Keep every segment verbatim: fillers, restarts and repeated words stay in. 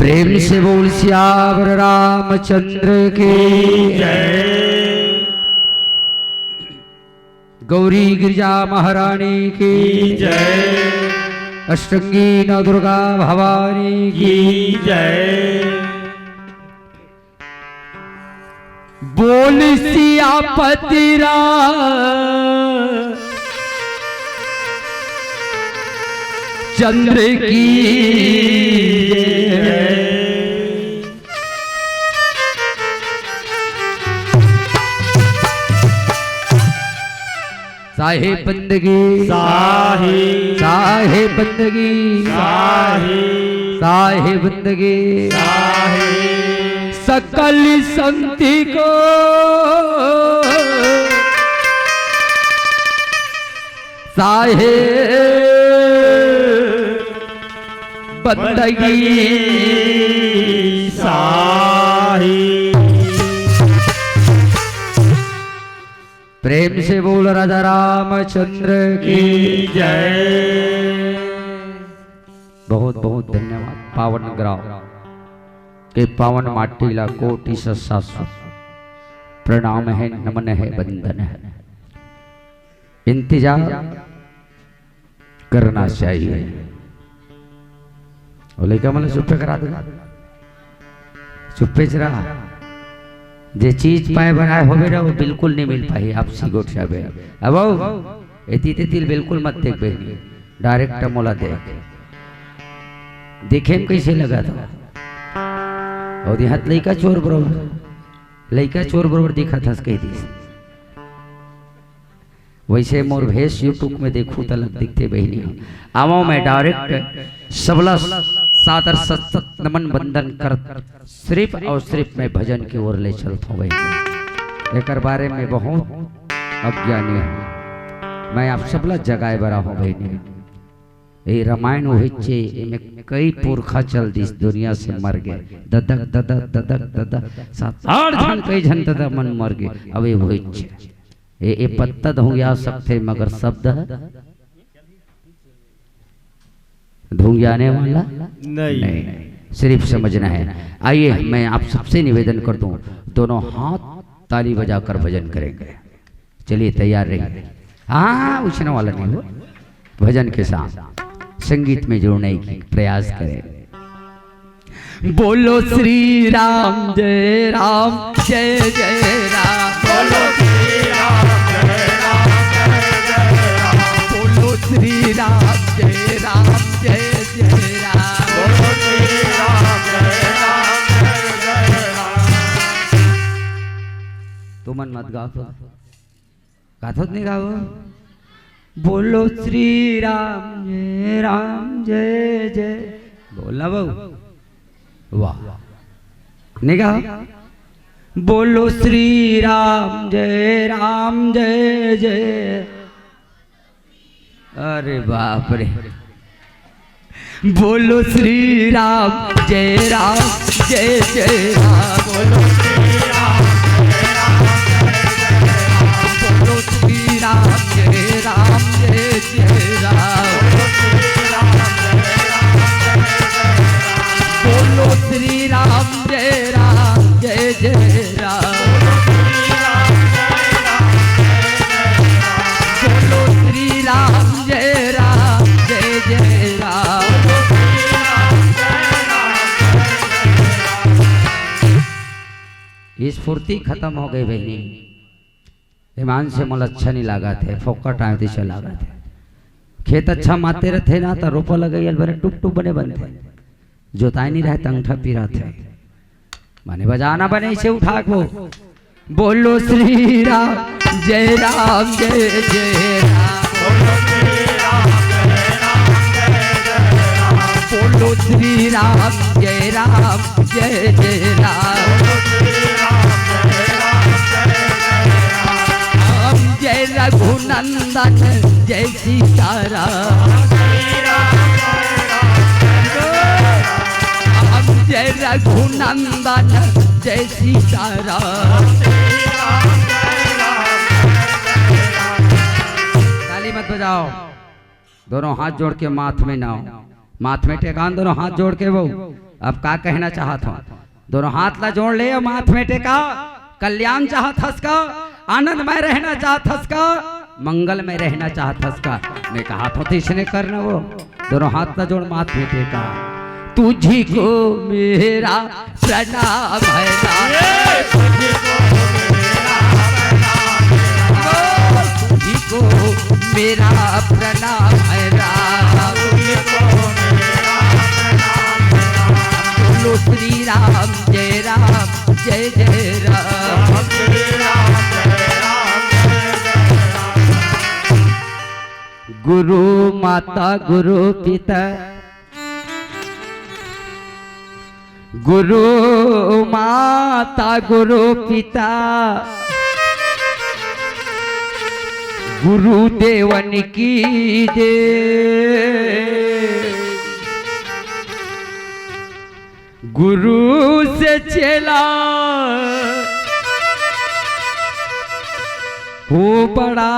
प्रेम से बोल सियावर रामचंद्र की जय। गौरी गिरजा महारानी की जय। अष्टंगी नव दुर्गा भवानी की जय। बोल सियापति राम चंद्र की जय। साहेब बंदगी साहेब। साहेब बंदगी साहेब। साहेब बंदगी साहेब। सकल संति को साहेब बंदगी साहेब। प्रेम से बोल राजा रामचंद्र की की जय। बहुत बहुत धन्यवाद। पावन ग्राम के पावन माटी ला कोटि सत साष्टांग प्रणाम है, नमन है, वंदन है। इंतजार करना चाहिए। वो लइका मन ल चुप्पे करा दे, चुप्पे च रहा। जे चीज पाए बनाए होबे ना, वो बिल्कुल नहीं मिल पाही। आपसी गोठियाबे। अब आओ, एती तेती ल बिल्कुल मत देखबे, direct मोला देख। देखे में कैसे लगा था? और यहाँ लइका चोर बरोबर, लइका चोर बरोबर दिखा था, कह दी। वैसे मोर भेष YouTube में देखू त अलग दिखथे बहिनी हो। आवो मैं direct सबला सादर सत सत नमन वंदन करत सिर्फ और सिर्फ मैं भजन की ओर ले चलत हूँ बहिनी। एकर बारे में बहुत अज्ञानी हूँ मैं, आप सबला जगाए बर आहूँ बहिनी। ये रामायण होइचे, एमे कई पुरखा चल दिस, दुनिया से मर गए, ददक ददक ददक ददक, सात आठ झन, कई झन ददा मन मर गए। अब ये होइचे। ए, ए पत्ता धुंगिया सकथे, मगर शब्द ह धुंगियाने वाला नहीं। नहीं। सिर्फ समझना है। आइए, मैं आप सबसे निवेदन कर दूं, दोनों हाथ ताली बजाकर भजन करेंगे। चलिए, तैयार रहिए। हाँ, उछने वाला नहीं हो, भजन के साथ संगीत में जुड़ने की प्रयास करें। बोलो श्री राम जय राम जय जय राम। बोलो श्री राम जय राम जय जय राम। बोलो श्री राम जय राम जय जय राम। बोलो श्री राम जय राम जय जय राम। तुमन मत गाओ तो। गाथो त नहीं गाओ। बोलो श्री राम जय राम जय जय। बोलना बहू। वाह। नहीं गाओ। बोलो श्री राम जय राम जय जय। अरे बाप रे। बोलो श्री राम जय राम जय जय राम। बोलो श्री राम जय राम जय जय राम। बोलो श्री राम जय राम जय जय राम। बोलो श्री राम जय राम जय जय राम। बोलो श्री राम जय राम जय जय राम। स्फूर्ति खत्म हो गई बहिनी। ईमान से मोला अच्छा नहीं लागत हे, फोकट आए तइसे लागत हे। खेत अच्छा माते रथे ना, त रोपा लगई ल बने टुप टुप बने बनथे। जोताई नहीं रहे, त अंगठा पिराथे। माने बजाना बने इसे उठा के वो। बोलो श्री राम जय राम जय जय राम। बोलो श्री राम जय राम जय जय राम। राम जय रघुनंदन जय सीताराम। राम जय रघुनंदन जय सीताराम। ताली मत बजाओ, दोनों हाथ जोड़ के माथ में नाओ, माथ में टेकान दोनों हाथ जोड़ के वो। अब का कहना चाहत हंव? दोनों हाथ ला जोड़ ले अउ माथ में टेका। कल्याण चाहत हस का? आनंद में रहना चाहत हस का? मंगल में रहना चाहत हस का? मैं कहा थंव तइसने करना वो। दोनों हाथ ला जोड़ माथ में टेका। तुझको मेरा प्रणाम है राम। तुझको मेरा प्रणाम है राम। बोलो श्री राम जय राम जय जय राम। गुरु माता गुरु पिता, गुरु माता गुरु पिता, गुरु देवन की जय। गुरु से चेला हूँ बड़ा,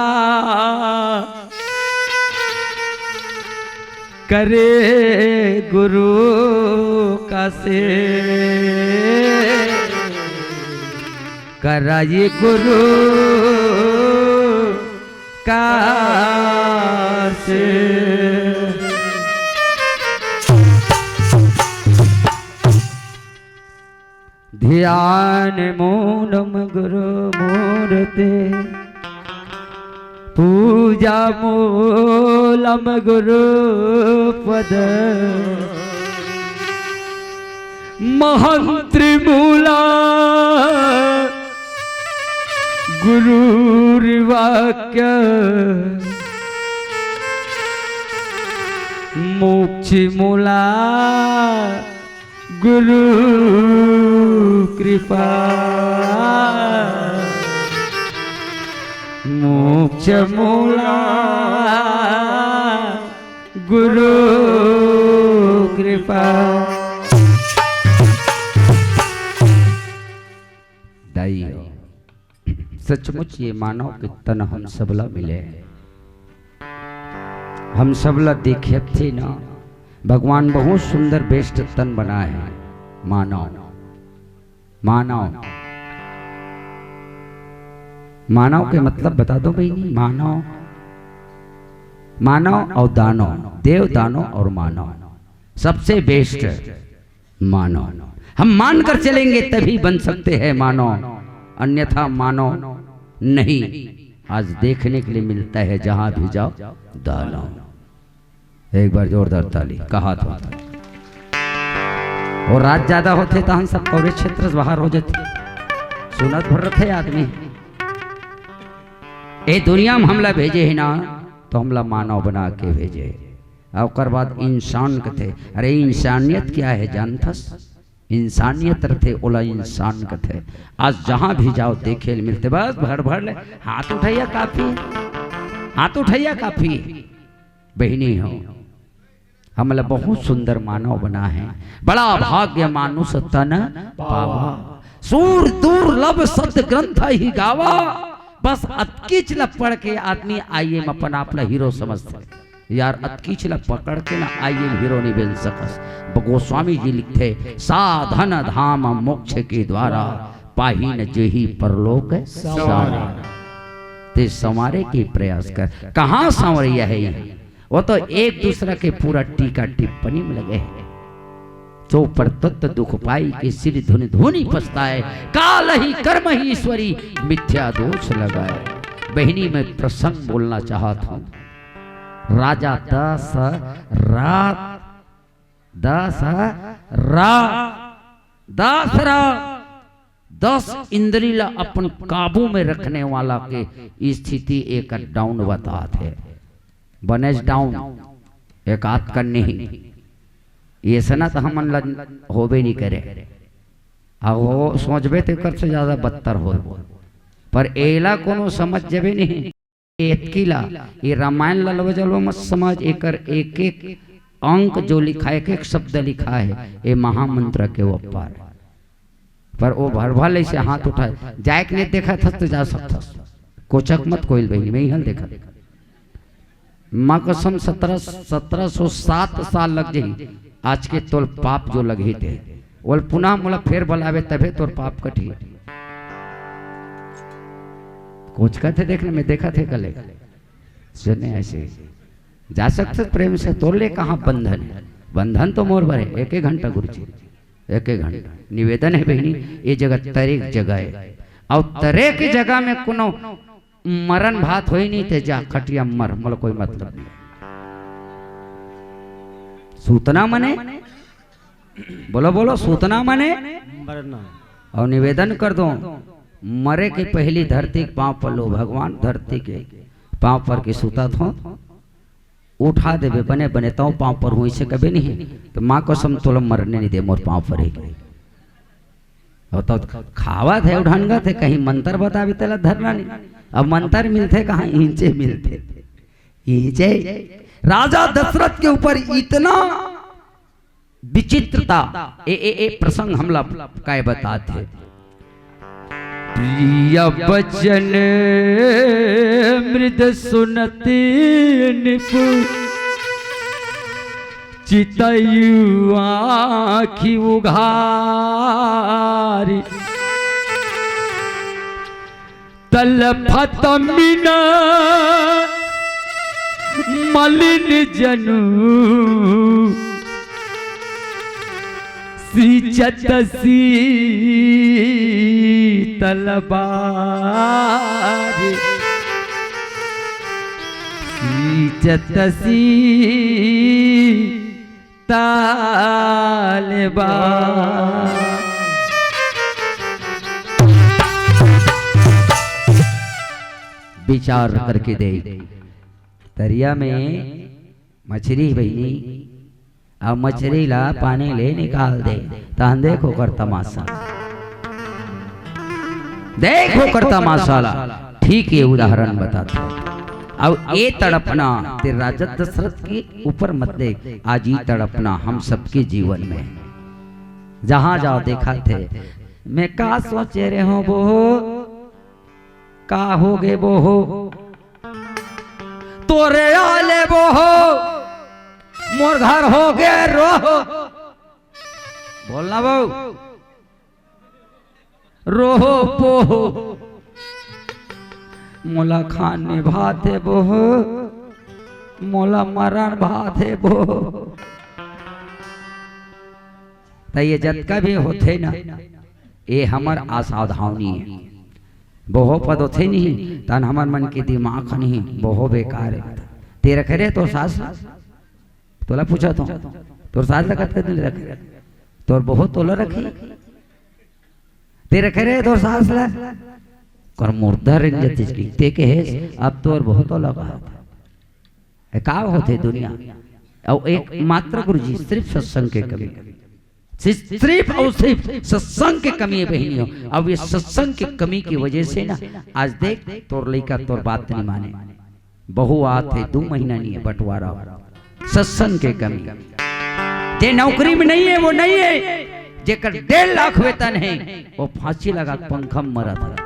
करे गुरु का से, कराई गुरु का से। ध्यान मूलम गुरु मूर्ति, पूजा मूलम गुरु पद, महंत्र मूला गुरुर्वाक्य, मोक्ष मूला गुरु कृपा, मोक्ष मूला गुरु कृपा। दाई हो। सचमुच ये मानव के तन हम सबला मिले हे। हम सबला देखत हे ना, भगवान बहुत सुंदर बेस्ट तन बनाए हे। मानव, मानव, मानव के मतलब बता दो बहिनी। मानव, मानव और दानव, देव दानव और मानव, सबसे बेस्ट मानव। हम मानकर चलेंगे तभी बन सकते हैं मानव, अन्यथा मानव नहीं। आज देखने के लिए मिलता है जहां भी जाओ दानव। एक बार जोरदार ताली। कहा तो और रात ज्यादा होथे तहन सब कवरेज क्षेत्र से बाहर हो जाथे। सुनत भर रथे आदमी। ए दुनिया में हमला भेजे हे ना, तो हमला मानव बना के भेजे। अउ ओकर बाद इंसान कथे। अरे इंसानियत क्या है जानथस? इंसानियत रथे ओला इंसान कथे। आज जहां भी जाओ देखे ल मिलथे, बस भड़ भड़ ले हाथ उठइया काफी, हाथ उठइया काफी। बहिनी हो, हमला बहुत सुंदर मानव बना हे। बड़ा भाग्य मानुष तन पावा, सूर दुर्लभ सत ग्रंथ ही गावा। बस अतकीच ल पढ़ के आदमी आइए म अपन आप ल हीरो समझथे। यार, अतकीच ल पकड़ के ना आइए ल हीरो नहीं बन सकस। ब-, गोस्वामी जी लिखथे, "साधन धाम मोक्ष के द्वारा, पाही न जेही परलोक संवारा।" ते संवारे के प्रयास कर। कहाँ संवरिया हे ये? वो तो एक दूसरा के पूरा टीका टिप्पणी में लगे हे। जो परतत्त दुख पाई के सिर धुनि धुनि पछताए, काल ही कर्म ही ईश्वरी मिथ्या दोष लगाए। बहिनी, मैं प्रसंग बोलना चाहत हूँ। राजा दस रात, दस रात, दस रात, दस इंद्री ला अपन काबू में रखने वाला के स्थिति एक डाउन बतात हे। बनेच डाउन, एक आध कन नहीं। ये सना तो हमन ला होबे नहीं करे। आ वो सोचबे तो एकर से ज्यादा बदतर हो। पर एला कोनो समझ जबे नहीं। एतकी ला, ये रामायण ला लव जलवा मत समझ, एकर एक एक अंक जो लिखा है, एक एक शब्द लिखा है, ये महामंत्र के ऊपर। पर वो भर भर ऐसे हाथ उठाए, जाए के नहीं देखा था तो जा सकता। कोचक मत कोइल बहिनी, मैं ही हल देखा। माँ कसम, सत्रह, सत्रह सौ सात साल लग जाही। आज के तोल पाप जो लगही ते, ओल पुनः मोला फेर बलावे तभे तोर पाप कटही। कोचकथे देखने में देखथे कले। सुने ऐसे जा सकत प्रेम से तोर ले कहाँ बंधन हे? बंधन तो मोर बर हे। एक एक घंटा गुरुजी, एक एक घंटा निवेदन हे बहिनी, ये जगह तरे के जगह हे। अउ तरे के जगह में कोनो मरन भात होई नहीं ते जा खटिया मर, मोला कोई मतलब नहीं। सूतना मने, बोलो बोलो, सूतना मने मरना। अउ निवेदन कर दो, मरे के पहिली धरती के पाँव पर लो भगवान, धरती के पाँव पर के सूतत हों, उठा देबे बने बने, तउ पाँव पर होइसे कबे नहीं। तो माँ कसम तोला मरने नहीं दे मोर पाँव पर ही। अउ तो खावत हे, ढंगत हे, कहीं मंतर बताबे तेला धरना नहीं। अब मंतर मिलथे कहाँ, ईंचे मिलथे, ईंचे। राजा दशरथ के ऊपर इतना विचित्रता, ए, ए, ए प्रसंग हमला काय बताथे। प्रिय बचन मृद सुनत निपु, चितयु आँखि उघारी। तलफत मिन मलिन जनु, सींचत शीतल बारी। सींचत शीतल बारी। विचार करके देख, तरिया में मछरी बहिनी, अउ मछरी ला पानी ले निकाल दे, तहन देख ओकर तमाशा, देख ओकर तमाशा ला। ठीक ये उदाहरण बताथे। अउ ये तड़पना ते राजा दशरथ के ऊपर मत देख, आज ये तड़पना हम सबके जीवन में, जहाँ जाओ देखाथे, मैं का सोचे रहे हों वो, का होगे वो, तोरे आले वो, मोर घर होगे रोह। बोलना बहू, रोह पोह, मोला खाने भात हे वो, मोला मरण भात हे वो। त ये जतका भी होथे ना, ये हमर असावधानी हे। बोहो पद होथे नहीं, तहन हमर मन के दिमाग ह नहीं, बोहो बेकार हे। ते रखे रहे तोर सास ला? तोला पूछत हों, तोर सास ला कतका दिन रखे रहे? तोर बोहो तोला रखही? ते रखे रहे तोर सास ला? कर मुर्दा रेंग जतिस की, ते कहेस, अब तोर बोहो तोला कहत हे। ए, का होथे दुनिया? अउ एकमात्र गुरुजी, सिर्फ सत्संग के कमी। सिर्फ अउ सिर्फ सत्संग के कमी हे बहिनी हो। अब ये सत्संग के कमी की वजह से ना, आज देख, तोर लइका तोर बात नहीं माने। बहू आत हे, दू महीना नहीं हे, बंटवारा हो। सत्संग के कमी। जे नौकरी में नहीं हे, वो नहीं हे। जेकर डेढ़ लाख वेतन हे, वो फांसी लगा के पंखा में मरत हे।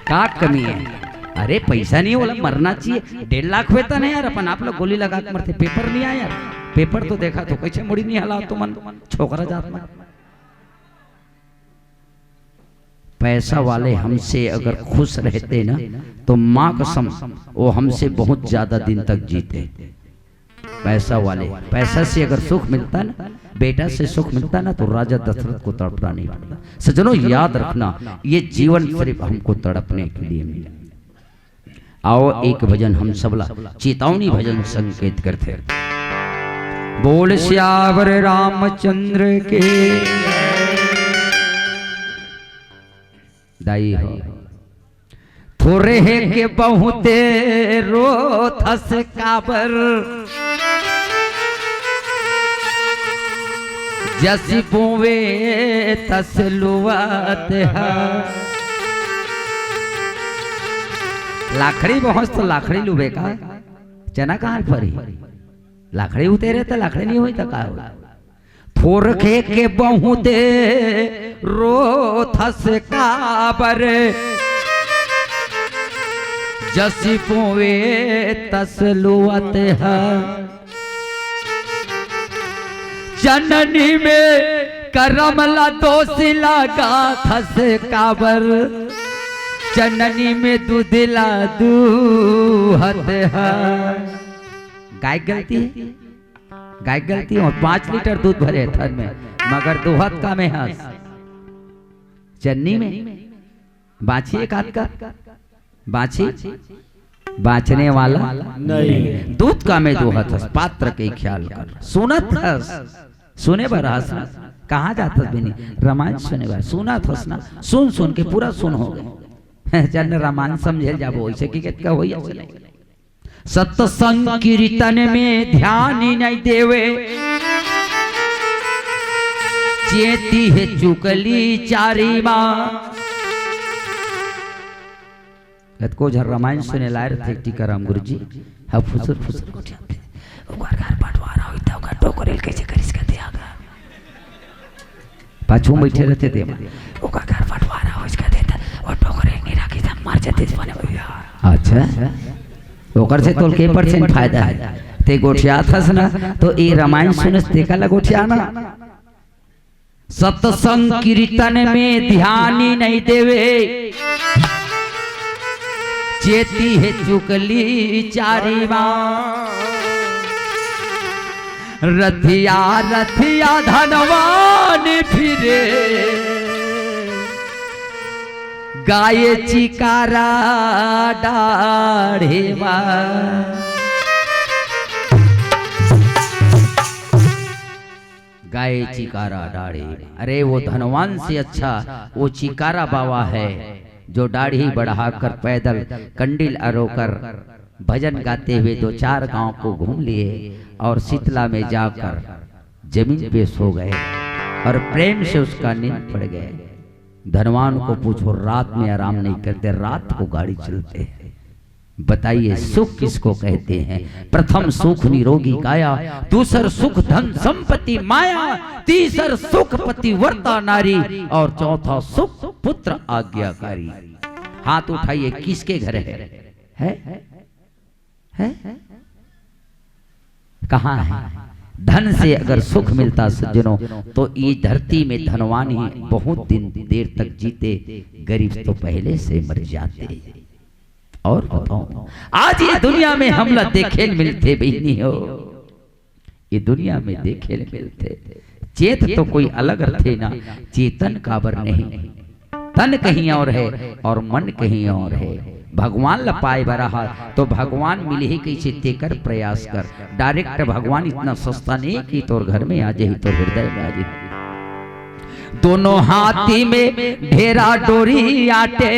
का कमी हे? अरे पैसा नहीं हे, ओला मरना चाहिए। डेढ़ लाख वेतन हे यार, अपन आप लोग गोली लगा के मरथे। पेपर नहीं आया यार, पेपर तो देखा तो कैसे मुड़ी नहीं हला तुमन छोकरा जात मन। पैसा वाले हमसे अगर खुश रहते ना, तो माँ कसम, वो हमसे बहुत ज्यादा दिन तक जीते। पैसा वाले, पैसा से अगर सुख मिलता ना, बेटा से सुख मिलता ना, तो राजा दशरथ को तड़पना नहीं पड़ता। सज्जनों, याद रखना, ये जीवन सिर्फ हमको तड़पने के लिए मिला। आओ, एक भजन हम सबला चेतावनी भजन संकेत करथे। बोल सियावर रामचंद्र के। दाई हो, थोरे हे के बहुते रोथस काबर, जस बोवे तस लुवत हा। लाखड़ी बोहस तो लाखड़ी लुबे का, चना कहाँ फरी? लाखड़ी उतेरे त लाखड़ी नहीं होई त का होई? थोरखे के बहुते रोथस काबर, जसि पोवे तस लुवत ह। जननी में करम ला दोष लगाथस काबर, जननी में दूध ला दूहत ह। गाय के गलती हे, गाय के गलती हे, पाँच लीटर दूध भरे थन में, मगर दूहत कामे हस। जननी में बाछी एक आध का बाछी, बाछने वाला नहीं। दूध कामे दूहत हस, पात्र के ख्याल कर। सुनत हस, सुने बर हस ना, कहाँ जात हस बिनी? रामायण सुने बर। सुनत हस ना, सुन सुन के पूरा सुन हो गे। जन रामायण समझे जाबो, वैसे कि कतका होई, ऐसे नहीं। सत्संग कीर्तन में ध्यान ही नहीं देवे, चेती हे चुगली चारी माँ। कतको झन रामायण सुने लाए रथे टीकाराम गुरुजी, हा फुसुर फुसुर गोठियाथे। ओकर घर बंटवारा होई त ओकर डोकरी ल कइसे करिस कथे आगा। पाछू बइठे रथे तेमा। ओकर घर बंटवारा होइस कथे त ओ डोकरी ल नइ राखिस त मर जतिस बने भैया। अच्छा, ओकर से तोल के परसेंट फायदा हे? ते गोठियाथस ना, तो ए रामायण सुनस तेकर ला गोठियाना। सत्संग कीर्तन में ध्यान ही नहीं देवे, चेती हे चुगली चारी माँ। रथिया रथिया धनवान फिरे, गाय चिकारा डाढ़े माँ। गाय चिकारा डाढ़ी। अरे, वो धनवान से अच्छा वो चिकारा बावा है, जो डाढ़ी बढ़ाकर पैदल कंडील अरोकर भजन गाते हुए दो चार गांव को घूम लिए और शीतला में जाकर जमीन पे सो गए और प्रेम से उसका नींद पड़ गए। धनवान को पूछो, रात में आराम नहीं करते, रात को गाड़ी चलते हैं। बताइए, सुख किसको कहते हैं? प्रथम सुख निरोगी काया, दूसर सुख धन संपत्ति माया, तीसर सुख पतिव्रता नारी और चौथा सुख पुत्र आज्ञाकारी। हाथ उठाइए, किसके घर है? है? है? कहाँ है? धन से अगर सुख मिलता सज्जनों, तो ये धरती में धनवान ही बहुत दिन देर तक जीते, गरीब तो पहले से मर जाते। और बताओ, आज ये दुनिया में हमला देखे ल मिलथे बहिनी हो, ये दुनिया में देखे ल मिलथे। चेत तो कोई अलग रथे ना, चेतन काबर नहीं? तन कहीं और है और मन कहीं और है। भगवान ला पाए बर आहा तो भगवान मिलही कइसे, तेकर प्रयास कर। डायरेक्ट भगवान इतना सस्ता नहीं कि तोर घर में आ जाही, तोर हृदय में आ जाही। दोनों हाथी में ढेरा डोरी आटे,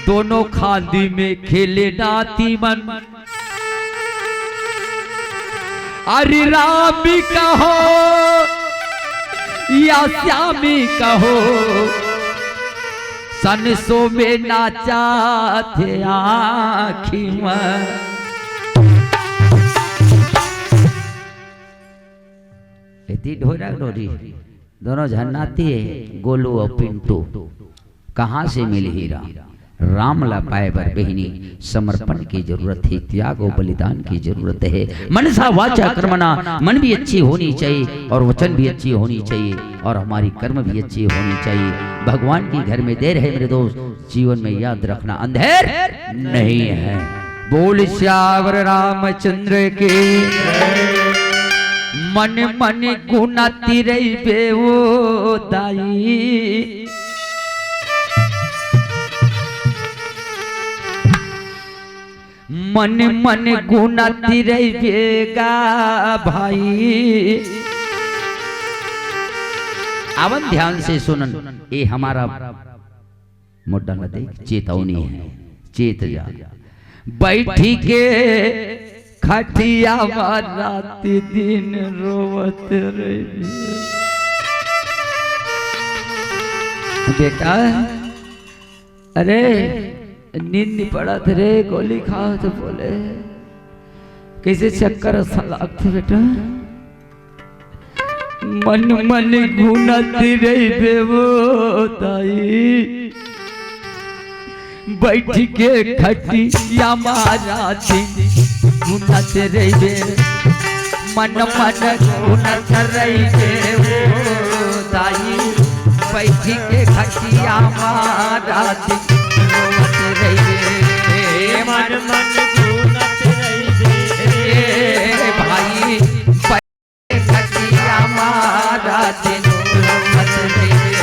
दोनों खांदी में खेले नाती मन। अरे राम कहो या श्याम कहो, सनसो में नाचा थे आँखी में। एती ढोरा डोरी, दोनों झन नाती हे, गोलू अउ पिंटू। कहाँ से मिलही राम? राम ला पाए बर बहिनी समर्पण के जरूरत हे, त्याग अउ बलिदान के जरूरत हे। मनसा वाचा कर्मणा, मन भी अच्छी होनी चाहिए और वचन भी अच्छी होनी चाहिए और हमारी कर्म भी अच्छी होनी चाहिए। भगवान की घर में देर है मेरे दोस्त, जीवन में याद रखना, अंधेर नहीं है। बोल सियावर रामचंद्र की। मन मन गुना तिरई बेवो दाई, मन मन गुना तिरई बेगा भाई। आवन ध्यान से सुनन, ये हमारा मुद्दा न देख, चेतावनी है, चेत जा। बैठी के खटिया मा रात दिन रोवत रही। बेटा, अरे, नींद नहीं पड़त रे, गोली खाओ तो बोले, कैसे चक्कर असा लागथे बेटा? मन मन गुनत रहिबे वो दाई, बइठ के खटिया मा रातिन गुनत रहिबे, मन मन गुनत रहिबे ओ दाई। बइठ के खटिया मा रातिन गुनत रहिबे, मन मन गुनत रहिबे ए भाई। खटिया मा रातिन गुनत रहिबे।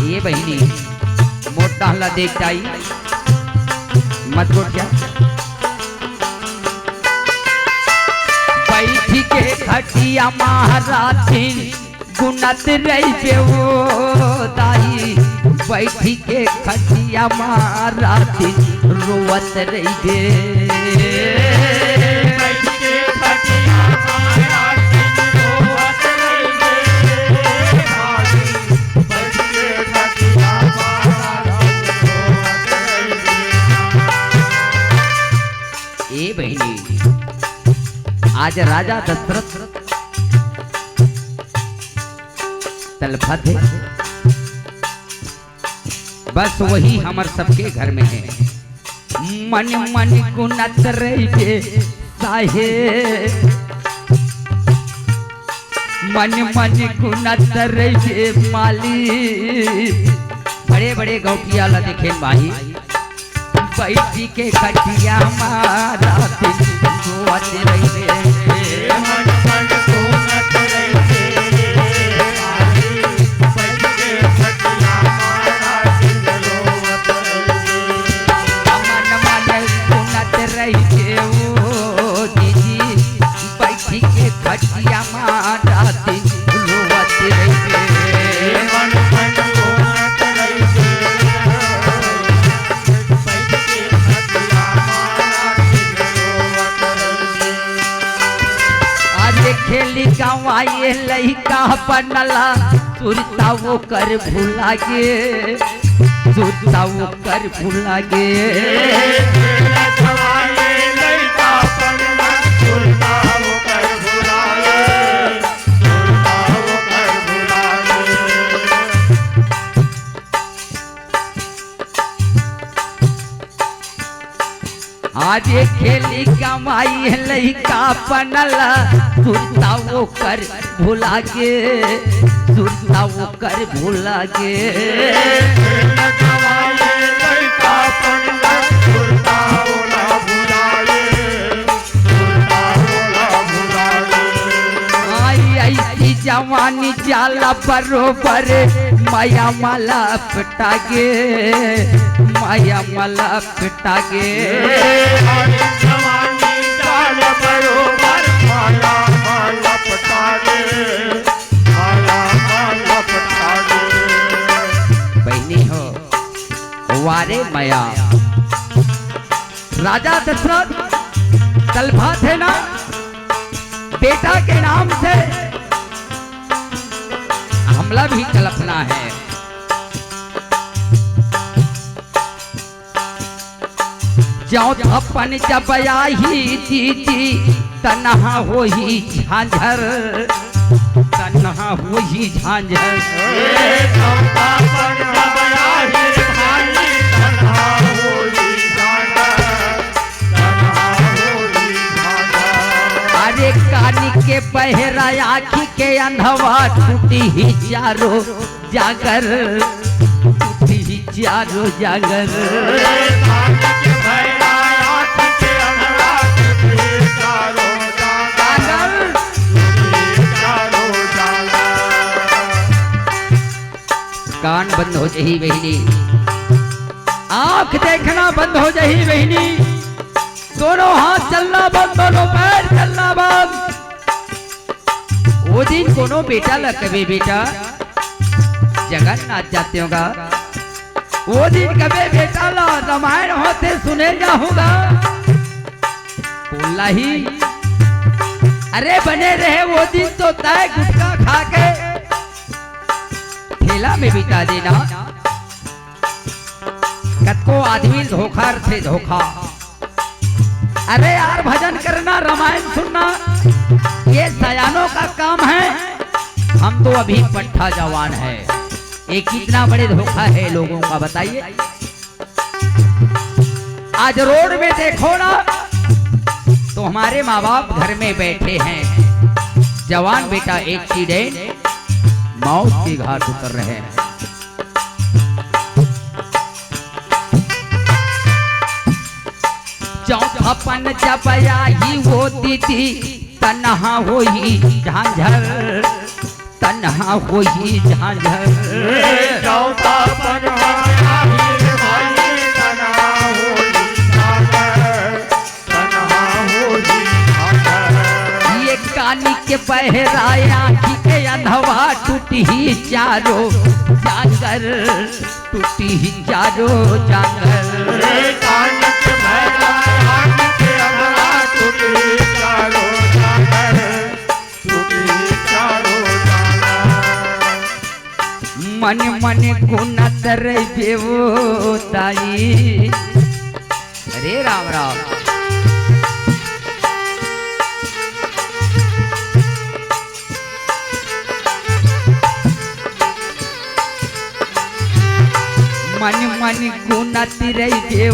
ए बहिनी, मोर डाहन ला देख दाई, मत गोठिया। बइठ के खटिया मा रातिन गुनत रहिबे ओ दाई, बइठ के खटिया मा रातिन रोवत रहिबे। बइठ के खटिया मा रातिन रोवत रहिबे, बइठ के खटिया मा रातिन रोवत रहिबे। ए बहिनी, आज राजा दशरथ तलफत हे। बस वही हमर सबके घर में हे। मन मन गुनत रहिबे साहेब, मन मन गुनत रहिबे मालिक। बड़े बड़े गौटिया ला देखेन भाई, बइठ के खटिया मा रातिन रोवत रहिबे। मन मन गुनत रहिबे, बइठ के खटिया मा रातिन रोवत रहिबे। मन मन गुनत रहिबे ओ दीदी, बइठ के खटिया मा रातिन रोवत रहिबे। मन मन रोवत रहिबे। आज खेली गंवाए लइका बनला, सुरता ओकर भुला गे, सुरता ओकर भुला गे। आज खेली गंवाए लइका बनला, सुरता ओकर भुला गे, सुरता ओकर भुला गे। आई अइसी जवानी जाला बरोबर, मया मा लपटा गे, मया मा लपटा गे। बहिनी हो, वारे मया। राजा दशरथ तलफत हे ना बेटा के नाम से, हमला भी तलफना हे। जौं थपन जब आही दीदी, तनहा होही झांझर, तनहा होही झांझर। अरे कानी के बहरा, आँखी के अंधवा, टूटी ही चारो जांगर, टूटी ही चारो जांगर। कान बंद हो जही बहिनी, आंख देखना बंद हो जही बहिनी, दोनों हाथ चलना बंद, दोनों पैर चलना बंद। ओ दिन कोनो बेटा ला कबे, "बेटा, जगन्नाथ जाते होगा।" ओ दिन कबे बेटा ला रामायण होथे सुने जाहूँगा। बोला ही, अरे बने रहे ओ दिन तो तय गुटखा खा के ठेला में बिता देना। कतको आदमी धोखा रथे, धोखा। अरे यार, भजन करना, रामायण सुनना, ये सयानों का काम है। हम तो अभी पट्ठा जवान है। ये कितना बड़े धोखा है लोगों का, बताइए। आज रोड में देखो ना, तो हमारे माँ बाप घर में बैठे हैं, जवान बेटा एक्सीडेंट, मौत के घाट उतर रहे हैं। चौथापन जब आही वो दीदी, तनहा होई झांझर, तनहा होई झांझर। ए, चौथापन जब आही रे भाई, तनहा होई झांझर, तनहा होई झांझर। ये कानी के बहरा, आँखी के अंधवा, टूटी ही चारों जांगर, टूटी ही चारों जांगर। ए, कान के बहरा, आँख के अंधरा, टूटी चारों जांगर, टूटी चारों जांगर। मन मन गुनत रहिबे ओ दाई। अरे राम राम। मन मन गुनत रहिबे ओ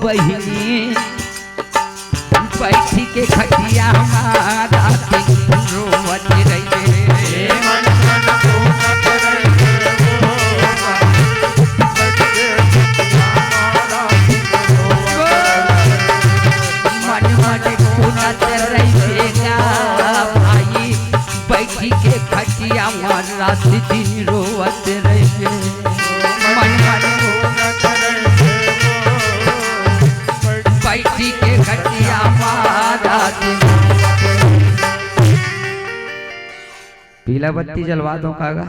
बहिनी, बैठी के खटिया मा रात दिन रोवत रहिबे। मन मन गुनत रहिबे गा भाई, बैठी के खटिया मा रात दिन रोवत रहिबे। मन मन बैठी के खटिया मा रात दिन। पीला बत्ती जलवा दो कागा।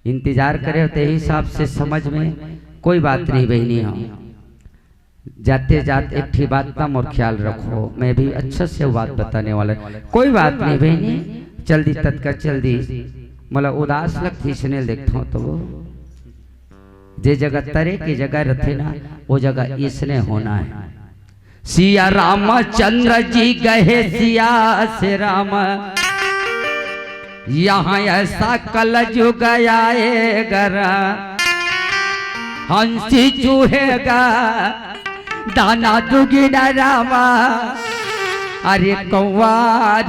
इंतजार करे हो ते हिसाब से समझ में कोई बात नहीं बहिनी हो। जाते जात एक ठी बात का मोर ख्याल रखो, मैं भी अच्छा से बात बताने वाला। कोई बात नहीं बहिनी, चल दी ततका चल दी। मोला उदास लगती इसने देखता हूँ तो वो जे जगह तरे के जगह रथे ना, वो जगह इसने होना है। सिया रामचंद्र जी गहे सिया से राम, यहाँ ऐसा कलजुग आएगा। हंसी चूहेगा दाना दुगिना रामा, अरे कौवा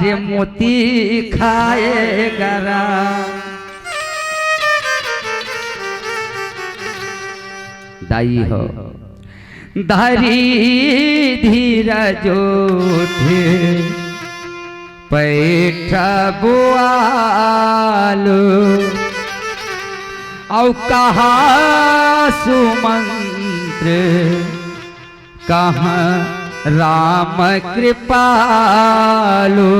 रे मोती खाएगा राम। दाई हो धरी धीरज उठे पैठ बुआलू, अउ कहा सुमंत्र कहाँ राम कृपालु।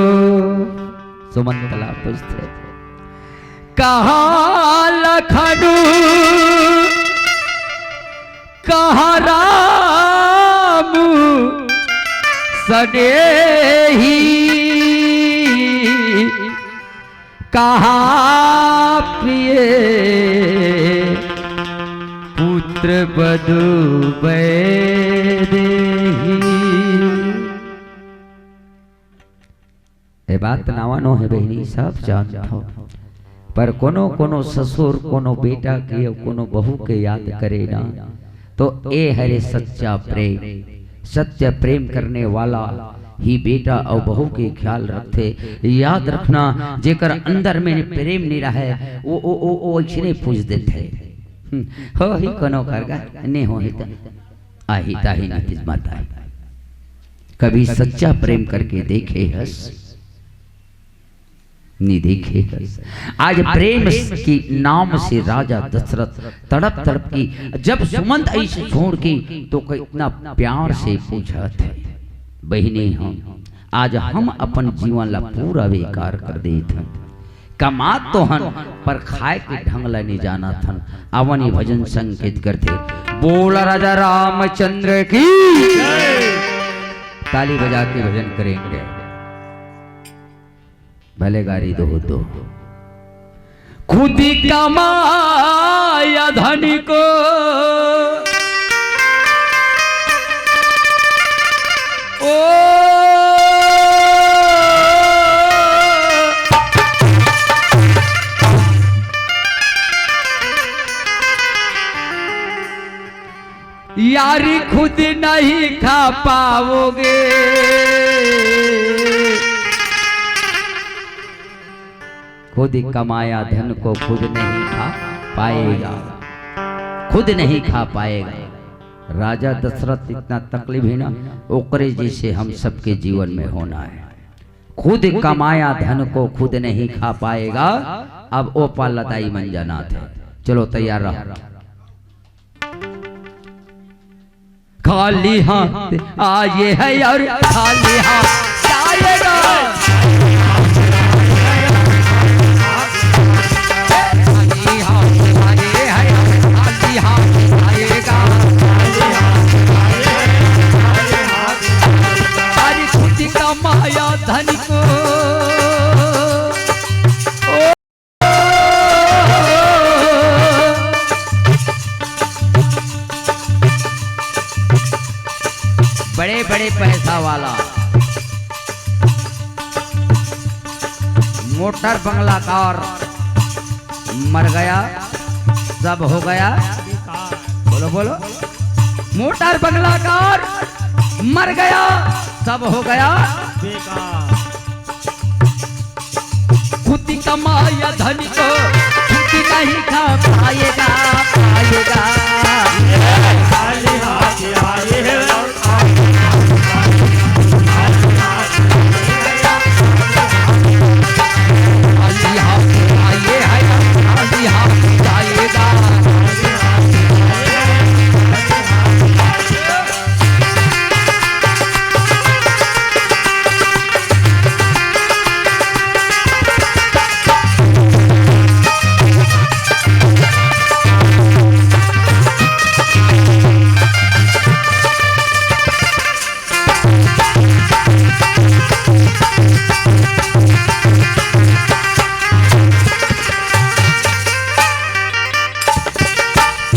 सुमंत ला पूछथे, कहाँ लखनु, कहाँ राम सनेही, कहा प्रिय पुत्र बधु बैदेही। ए बात नावा नो हे बहिनी, सब जानत हो, पर कोनो कोनो ससुर, कोनो बेटा के, कोनो बहू के याद करे ना, तो ए हरे सच्चा प्रेम। सच्चा प्रेम करने वाला ही बेटा अउ बहू के ख्याल रखथे। याद रखना, जेकर अंदर में प्रेम नहीं रहे, वो, वो, वो, वो ऐसने पूछ देथे। हम्म, हो ही कोनो करगा, नहीं हो ही त आही ताही नहीं माता। कभी सच्चा प्रेम करके देखे हस? नहीं देखे। आज प्रेम के नाम से राजा दशरथ तड़प तड़प के, जब सुमंत ऐसे छोड़ के, तो कितना प्यार से पूछत हे, बहिनी हो, आज हम अपन जीवन ला पूरा बेकार कर देत हन। कमात तो हन, पर खाए के ढंग ला नहीं जानत हन। अवन ये भजन संकेत करथे, बोला राजा रामचंद्र की। ताली बजा के भजन करेंगे। भले गारी दो दो। खुद कमाया धन को, यारी खुद नहीं खा पाओगे। खुद कमाया धन को खुद नहीं खा पाएगा, खुद नहीं खा पाएगा। राजा दशरथ इतना तकलीफ है ना, ओकरे जैसे हम सबके जीवन में होना है। खुद कमाया धन को खुद नहीं खा पाएगा। अब ओ पाला दाई मन जाना थे। चलो तैयार रहो। खाली हाथ आए हैं और खाली हाथ जाएगा। खाली हाथ आए हैं और खाली हाथ जाएगा। अरे खुद कमाया धन को बड़े बड़े पैसा वाला, मोटर बंगला कार, मर गया, सब हो गया। बोलो बोलो। मोटर बंगला कार, मर गया, सब हो गया। खुद कमाया धन को खुद नहीं खा पाएगा, पाएगा। खाली हाथ आए हैं और खाली हाथ जाएगा। खाली हाथ आए हैं, खाली हाथ जाएगा।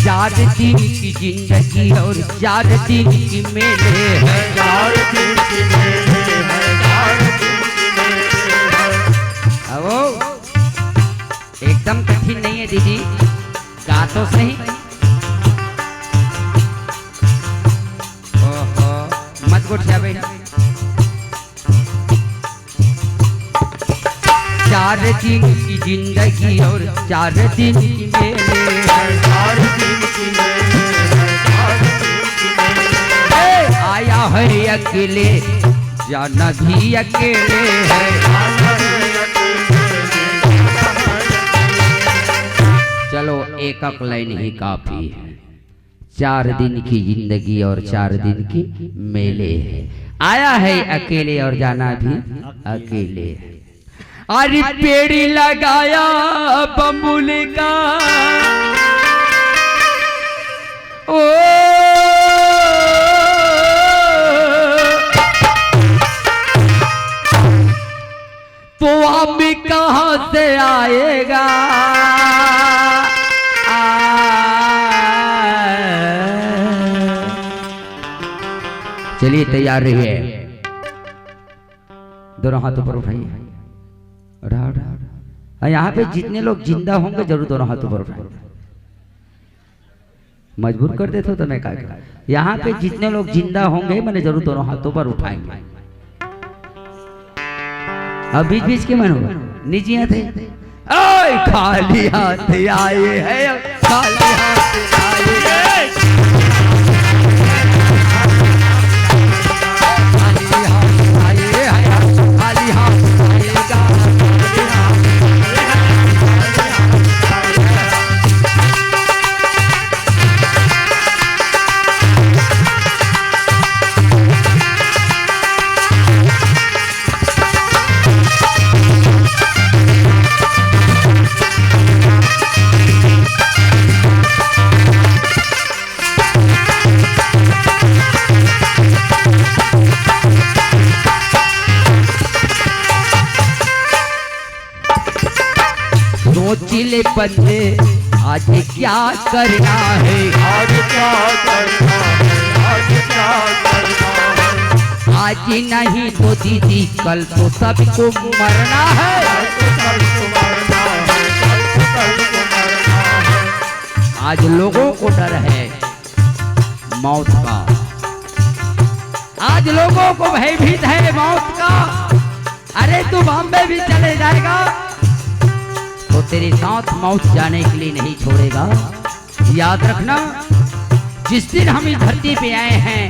चार दिन की जिंदगी और चार दिन की मेले हैं। चार दिन की मेले हैं, चार दिन की मेले हैं। अब वो एकदम कठिन नहीं है दीदी, गा तो सही। ओहो, मत गोठिया बे। चार दिन की जिंदगी और चार दिन की मेले। चार दिन की मेले, चार दिन की मेले। ए, आया है अकेले, जाना भी अकेले है। चलो, एक एक लाइन ही काफी है। चार दिन की जिंदगी और चार दिन की मेले है। आया है अकेले और जाना भी अकेले है। अरे पेड़ लगाया बबूल का, ओ तो आम कहाँ से आएगा? आ, चलिए, तैयार रहिए, दोनों हाथ ऊपर उठाइए। उठाओ, उठाओ, उठाओ। और यहाँ पे जितने लोग जिंदा होंगे, जरूर दोनों हाथ ऊपर उठाएंगे। मजबूर कर देते हो तो मैं क्या करूं? यहाँ पे जितने लोग जिंदा होंगे, मैंने जरूर दोनों हाथों पर उठाएंगे। अब बीच बीच के मन हो, निजिया थे, ओए, खाली हाथ आए हैं, खाली हाथ आए हैं। खाली हाथ आए हैं, खाली हाथ आएगा। सोच ले बंदे, आज क्या करना है? आज क्या करना है? आज क्या करना है? आज नहीं तो दीदी, कल तो सबको मरना है। कल तो सबको मरना है, कल तो सबको मरना है। आज लोगों को डर है, मौत का। आज लोगों को भयभीत है मौत का। अरे, तू बॉम्बे भी चले जाएगा तो तेरे साथ मौत जाने के लिए नहीं छोड़ेगा। याद रखना, जिस दिन हम इस धरती पे आए हैं,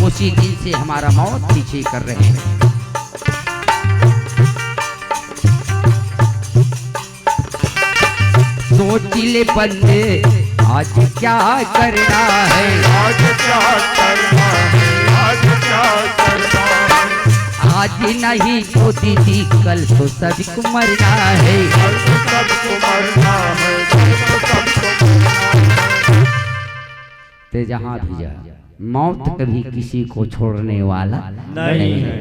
उसी दिन से हमारा मौत पीछे कर रहे हैं। सोच ले बंदे, आज क्या करना है। आज क्या करना है, आज क्या करना है। आज नहीं तो दीदी, कल तो सबको मरना है। कल तो सबको मरना है, कल तो सबको मरना है। ते जहां भी जा, मौत कभी किसी को छोड़ने वाला नहीं नहीं है।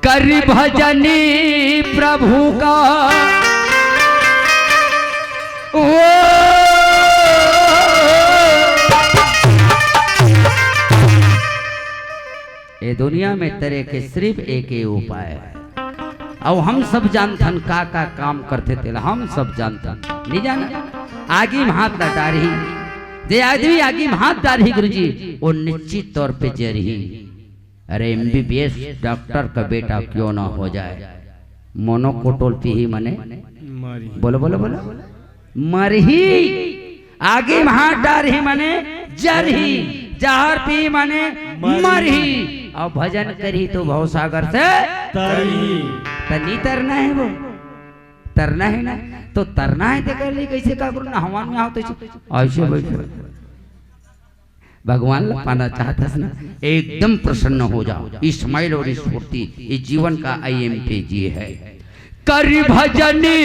कर भजनी प्रभु का, ओ, ए दुनिया में तेरे के सिर्फ एक ही उपाय है। अउ हम सब जानथन का का काम करथे तेला, हम सब जानथन। नहीं जाना? आगी में हाथ न डारही। जे आदमी आगी में हाथ डारही गुरुजी, वो निश्चित तौर पे जरही। अरे, एमबीबीएस डॉक्टर का बेटा क्यों ना हो जाए, मोनोकोटोल पीही मने मरही। बोलो, बोलो, बोलो। मरही। आगी में हाथ डारही मने जरही। जहर पीही मने मरही। मरही। अउ भजन करही तो भवसागर से तरही। त नी तरना है वो। तरना है ना। तो तरना है, तेकर लिए कैसे का करो ना, हवा में आओ तो ऐसे, ऐसे बैठो। भगवान ला पाना चाहत हस ना, एकदम प्रसन्न हो जाओ। स्माइल और स्फूर्ति, ये जीवन का आईएमपी जी है। कर भजनी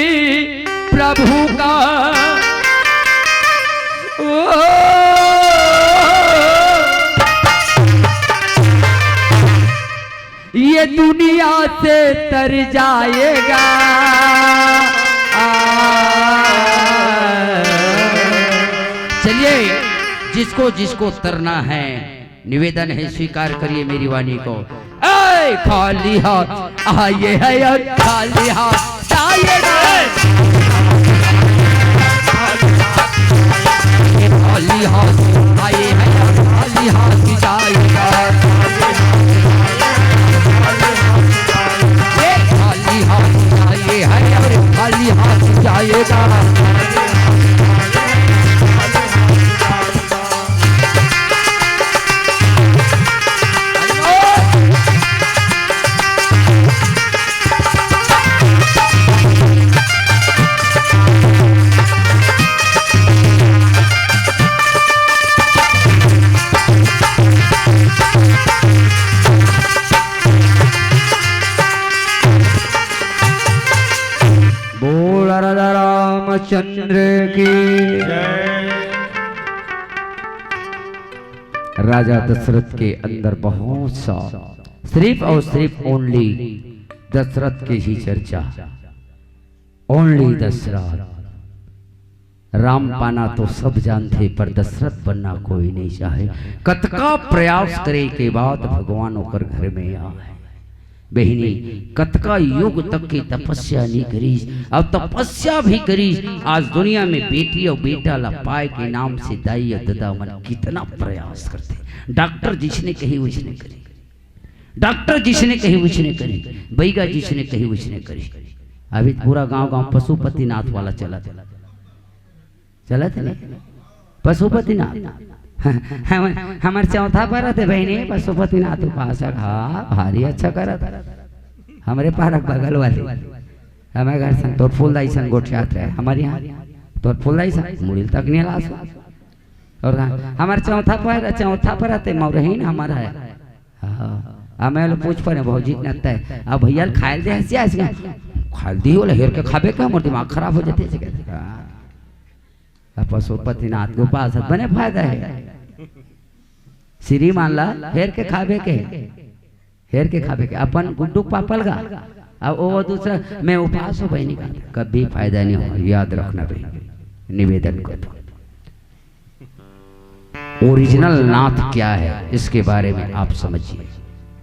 प्रभु का, ओ, ये दुनिया से तर जाएगा। आ, चलिए, जिसको जिसको तरना है, निवेदन है, स्वीकार करिए मेरी वाणी को। ए, खाली हाथ आए हैं और खाली हाथ जाएगा। खाली हाथ आए हैं और खाली हाथ जाएगा। ए, खाली हाथ आए हैं और खाली हाथ जाएगा। बोल राजा रामचंद्र की जय। राजा दशरथ के अंदर बहुत सा, सिर्फ और सिर्फ ओनली दशरथ की ही चर्चा। ओनली दशरथ। राम पाना तो सब जानथे, पर दशरथ बनना कोई नहीं चाहे। कतका प्रयास करे के बाद भगवान ओकर घर में आए। बहिनी, कतका युग तक के तपस्या नहीं करिस, अब तपस्या भी करिस। आज दुनिया में बेटी और बेटा ला पाए के नाम से दाई और ददा मन कितना प्रयास करथे। डॉक्टर जिसने कही उसने करी, डॉक्टर जिसने कही उसने करी, बैगा जिसने कही उसने करी। अभी पूरा गांव गांव पशुपतिनाथ वाला चलत हे। चलत हे ना? पशुपतिनाथ। हम, हमर चौथा परत हे बहिनी, पशुपतिनाथ उपासक। हाँ, भारी अच्छा करत। हमरे पारा के बगल वाली। हमर घर संग, तोर फूलदाई संग गोठियात रहे। हमर इहाँ, तोर फूलदाई संग, मुड़ी ल तक नहीं लास। अउ हमर चौथा पर, चौथा परत हे, मौरही न हमर हे। हाँ। अब मैं लो पूछ परे भौजी के नत्ता हे। अब भैया ल खाए ल दे हँसिया हँसिया। खाए ल दी वाला हेर के खाबे का, मोर दिमाग खराब हो जाथे। हाँ। अब पशुपतिनाथ के उपास बने फायदा हे। श्रीमान ला हेर के खाबे के, हेर के खाबे के, अपन गुड्डू के पापा ल गा। अब वो दूसरा, मैं उपास हूँ बहिनी का, कभी फायदा नहीं हो, याद रखना बहिनी, निवेदन करथों। ओरिजिनल नाथ क्या है, इसके बारे में आप समझिए।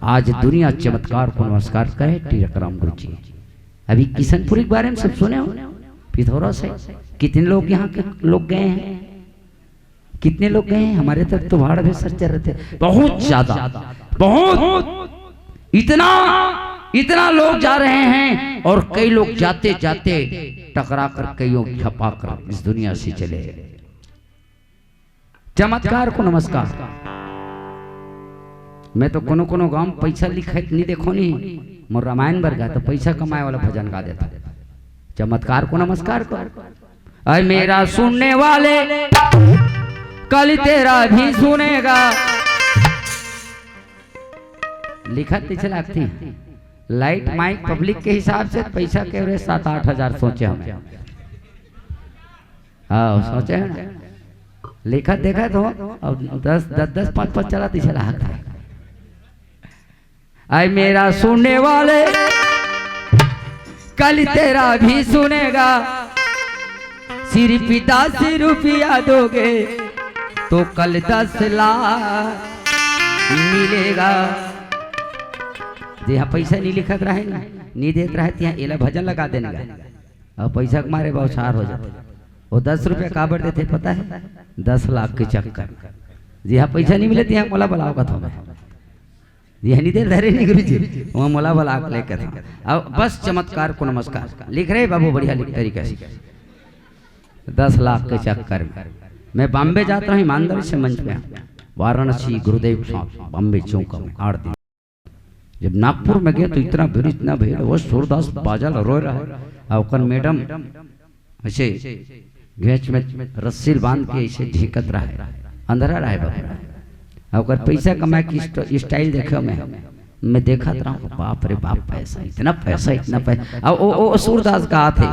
आज दुनिया चमत्कार को नमस्कार करे, टीरक राम गुरु जी। अभी किशनपुरी के बारे में सब सुने हो, पिथौरा से कितने लोग यहाँ के लोग गए हैं? कितने लोग गए हैं? हमारे तरफ तो भाड़ में सर चल रहे थे, बहुत ज्यादा, बहुत, इतना, इतना लोग जा रहे हैं और कई लोग जाते जाते टकरा कर, कईयों झपा कर इस दुनिया से चले। चमत्कार को नमस्कार। मैं तो कोनो कोनो गांव में पैसा लिखत नहीं देखो नहीं, मोर रामायण बर गा तो पैसा कमाए वाला भजन गा देता। चमत्कार को नमस्कार कर। अय मेरा सुनने वाले, कल तेरा भी सुनेगा। लिखत पीछे लागती, लाइट माइक पब्लिक के हिसाब से पैसा के रे सात आठ हजार सोचे हमें। हाँ, सोचे हैं ना? लिखत देखत हो, अब दस, दस, दस, पाँच, पाँच चला तीसरा हक था। अय मेरा सुनने वाले, कल तेरा भी सुनेगा। सिर्फ दस रुपया दोगे तो कल दस लाख मिलेगा। जे यहाँ पैसा नहीं लिखत रहे ना, नहीं देत रहे, तिहाँ एला भजन लगा देने का। अब पैसा के मारे बौछार हो जाते। वो दस रुपया काबर देते पता है? दस लाख के चक्कर। जी हाँ, पैसा नहीं मिले, तिहाँ मोला बुलाओ कथो मैं। जी हाँ, नहीं दे धरे नहीं गुरु जी, वहाँ मोला बुला के लेकर था। अब बस चमत्कार को नमस्कार। लिख रहे बाबू बढ़िया लिख तरीका से। दस लाख के चक्कर में मैं बॉम्बे जाता हूँ, ईमानदारी से मंच में। वाराणसी गुरुदेव के साथ बॉम्बे चौक में आठ दिन। जब नागपुर में गए तो इतना भीड़, इतना भीड़, वो सूरदास बाजा ल रोए रहा है। और ओकर मैडम ऐसे घेंच में रस्सी बांध के ऐसे झिकत रहा है, अंधरा रहा है बाबू। और ओकर पैसा कमाए की स्ट-, स्टाइल देखे मैं, मैं देखत रहा हूँ, बाप रे बाप, पैसा, इतना पैसा, इतना पैसा। अब ओ, ओ, ओ सूरदास का हाथ है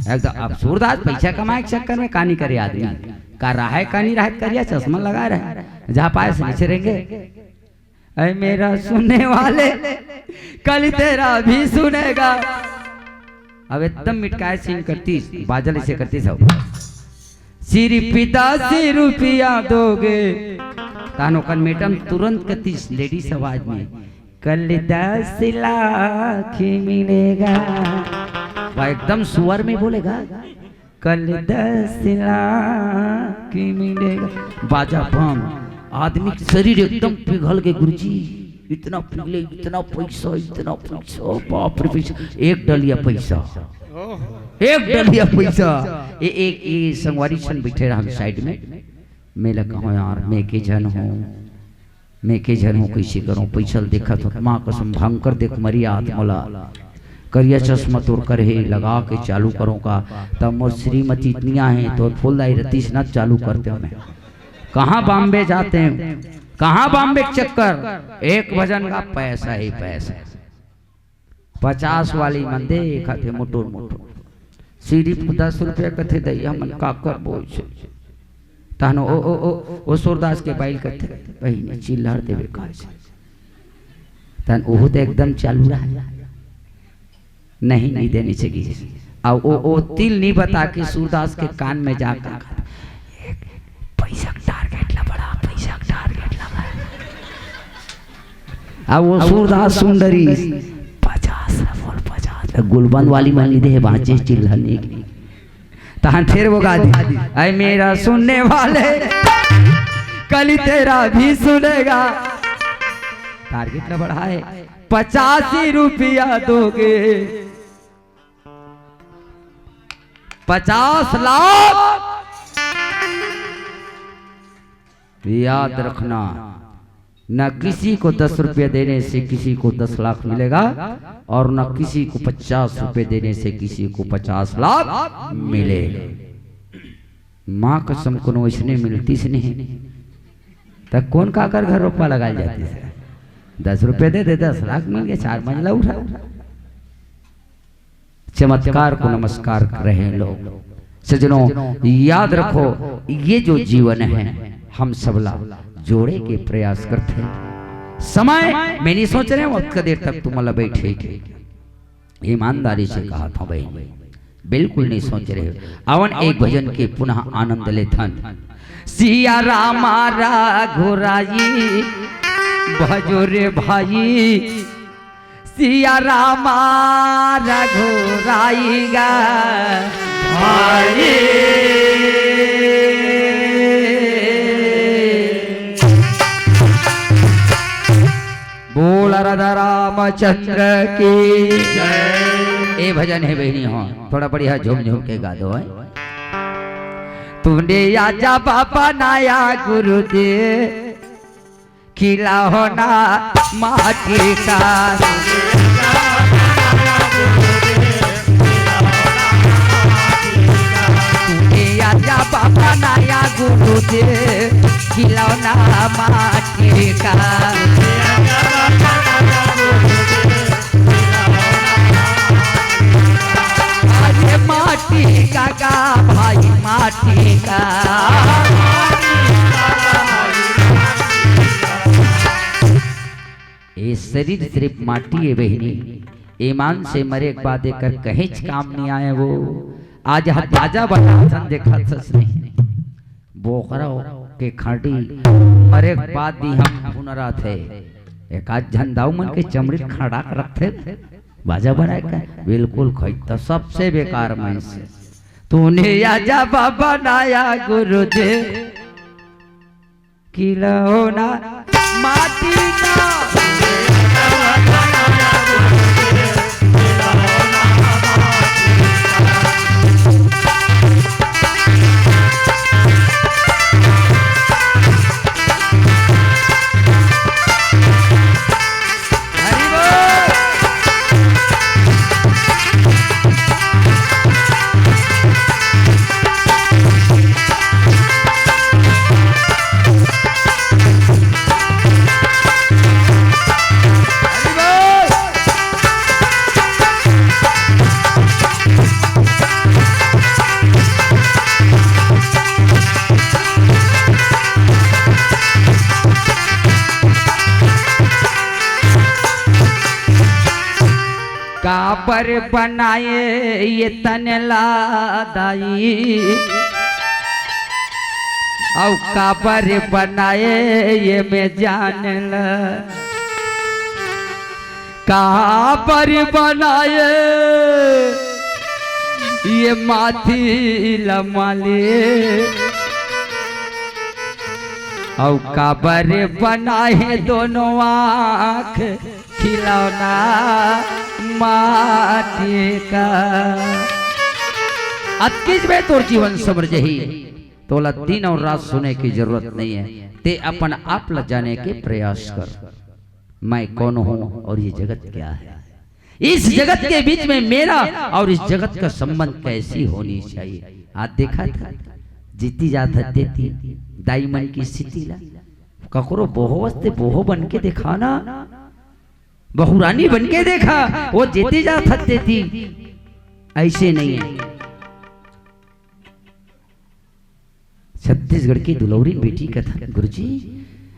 एकदम। अब सूरदास पैसा कमाए के चक्कर में का नहीं करे आदमी, का रहा है, का नहीं रहा है, करिया चश्मा लगा रहा है, जहाँ पाए से नीचे रहेंगे। ऐ मेरा सुनने वाले, कल तेरा भी सुनेगा। अब एकदम मिटकाए सीन करतीस, बाजल ऐसे करतीस हो। सिर्फ दस रुपया दोगे। तानो कन मैडम तुरंत करतीस लेडीज आवाज में, कल दस लाख मिलेगा। वह एकदम सुअर में बोलेगा, कल दस लाख मिलेगा। बाजा बम, आदमी के शरीर एकदम पिघल के, गुरुजी, इतना पिघले, इतना पैसा, इतना पैसा, बाप रे पैसा, एक डलिया पैसा, एक डलिया पैसा। ए, एक, ए, संगवारी सन बैठे रहा साइड में, मैं लगा हूँ यार, मैं के झन हूँ, मैं के झन हूँ, कइसे करूँ, पैसा ल देखत हो, माँ कसम, भंकर देख मरी आत मोला। करिया चश्मा तोर कर हे, लगा के चालू करूँ का, तब मोर श्रीमती इतनिया हे, तोर फूलदाई रतीश ना चालू करते हो मैं। कहाँ बॉम्बे जाते हैं, कहाँ बॉम्बे के चक्कर, एक भजन का पैसा ही पैसा। पचास वाली मन देखत हे मुटुर मुटुर। सिरिफ दस रुपया कथे दइया मन का करबो। तहन ओ, ओ, ओ, ओ सूरदास के बाइल कथे, बहिनी चिल्हर देवे का। तहन ओहू तो एकदम चालू रहा। नहीं, नहीं देनी चाहिए। अब ओ, ओ तिल नहीं बता के सूरदास के कान में जाकर पैसा के टारगेट ला बढ़ा, पैसा के टारगेट ला बढ़ा। अब वो सूरदास सुंदरी पचास ला बोल, पचास ला गुलबंद वाली मान ली दे, बांचे चिल्लाने की। तहन फिर वो गा दी, ऐ मेरा सुनने वाले, कल तेरा भी सुनेगा। टारगेट ला बढ़ाए, पचास ही रुपया दोगे, पचास लाख। याद रखना, न किसी को दस रुपये देने से किसी को दस लाख मिलेगा और न किसी को पचास रुपये देने से किसी को पचास लाख मिलेगा। माँ कसम, कोनो इसने मिलती से नहीं, त कौन काकर घर रोपा लगाल जाती से? दस रुपये दे दे, दस लाख मिल गए, चार मंजिला उठा। चमत्कार को नमस्कार कर रहे हैं लोग। सज्जनों, याद रखो, ये जो जीवन है, हम सबला जोड़े के प्रयास करते हैं। समय मैं नहीं सोच रहे हूँ, कतका देर तक तुम ला बैठे के। ईमानदारी से कहा था भाई, बिल्कुल नहीं सोच रहे। अवन एक भजन के पुनः आनंद लेथन। सिया रामा रघुराई, भजो रे भाई, सिया रामा रघुराई गा भाई। चंद्र की जय। ए भजन हे बहिनी हो, थोड़ा बढ़िया झूम झूम के गा दो, है। तूने आजा बाबा नया गुरु दे, खिलौना माटी का। तूने आजा बाबा नया गुरु दे, खिलौना माटी का। अरे माटी का गा भाई, माटी का। ये शरीर सिर्फ माटी है बहिनी, ईमान से मरे के बाद एकर कहीं काम नहीं आए वो। आज हम बाजा बजाथन, देखत हस नहीं, बोकरा के खंडी मरे के बाद भी हम भुनरत हे। एक आध झन दाऊ मन के चमड़ी खड़ा रखथे, बाजा बनाए का बिल्कुल खैता, सबसे बेकार मन से। तूने आजा बाबा नया गुरु दे, खिलौना माटी का। हरि बोल। काबर बनाए ये तन ला दाई, अउ काबर बनाए ये में जान ला। काबर बनाए ये माथी ला माले, अउ काबर बनाए दोनों आँख खिलौना माटी का। अतकीच में तोर जीवन संवर जही, तोला दिन अउ रात सुने के जरूरत नहीं है, ते अपन आप ला जाने के प्रयास कर। मैं कौन हूँ और ये जगत क्या है? इस जगत के बीच में मेरा और इस जगत का संबंध कैसी होनी चाहिए? आज देखा था, जीती जात हत्ते थी, दाई मन की स्थिति ला, ककरो बहू वास्ते बहू बन के देखा ना, बहुरानी बन के देखा, वो जीती जात हत्ते थी, ऐसे नहीं है। छत्तीसगढ़ की दुलौरी बेटी कथन गुरुजी,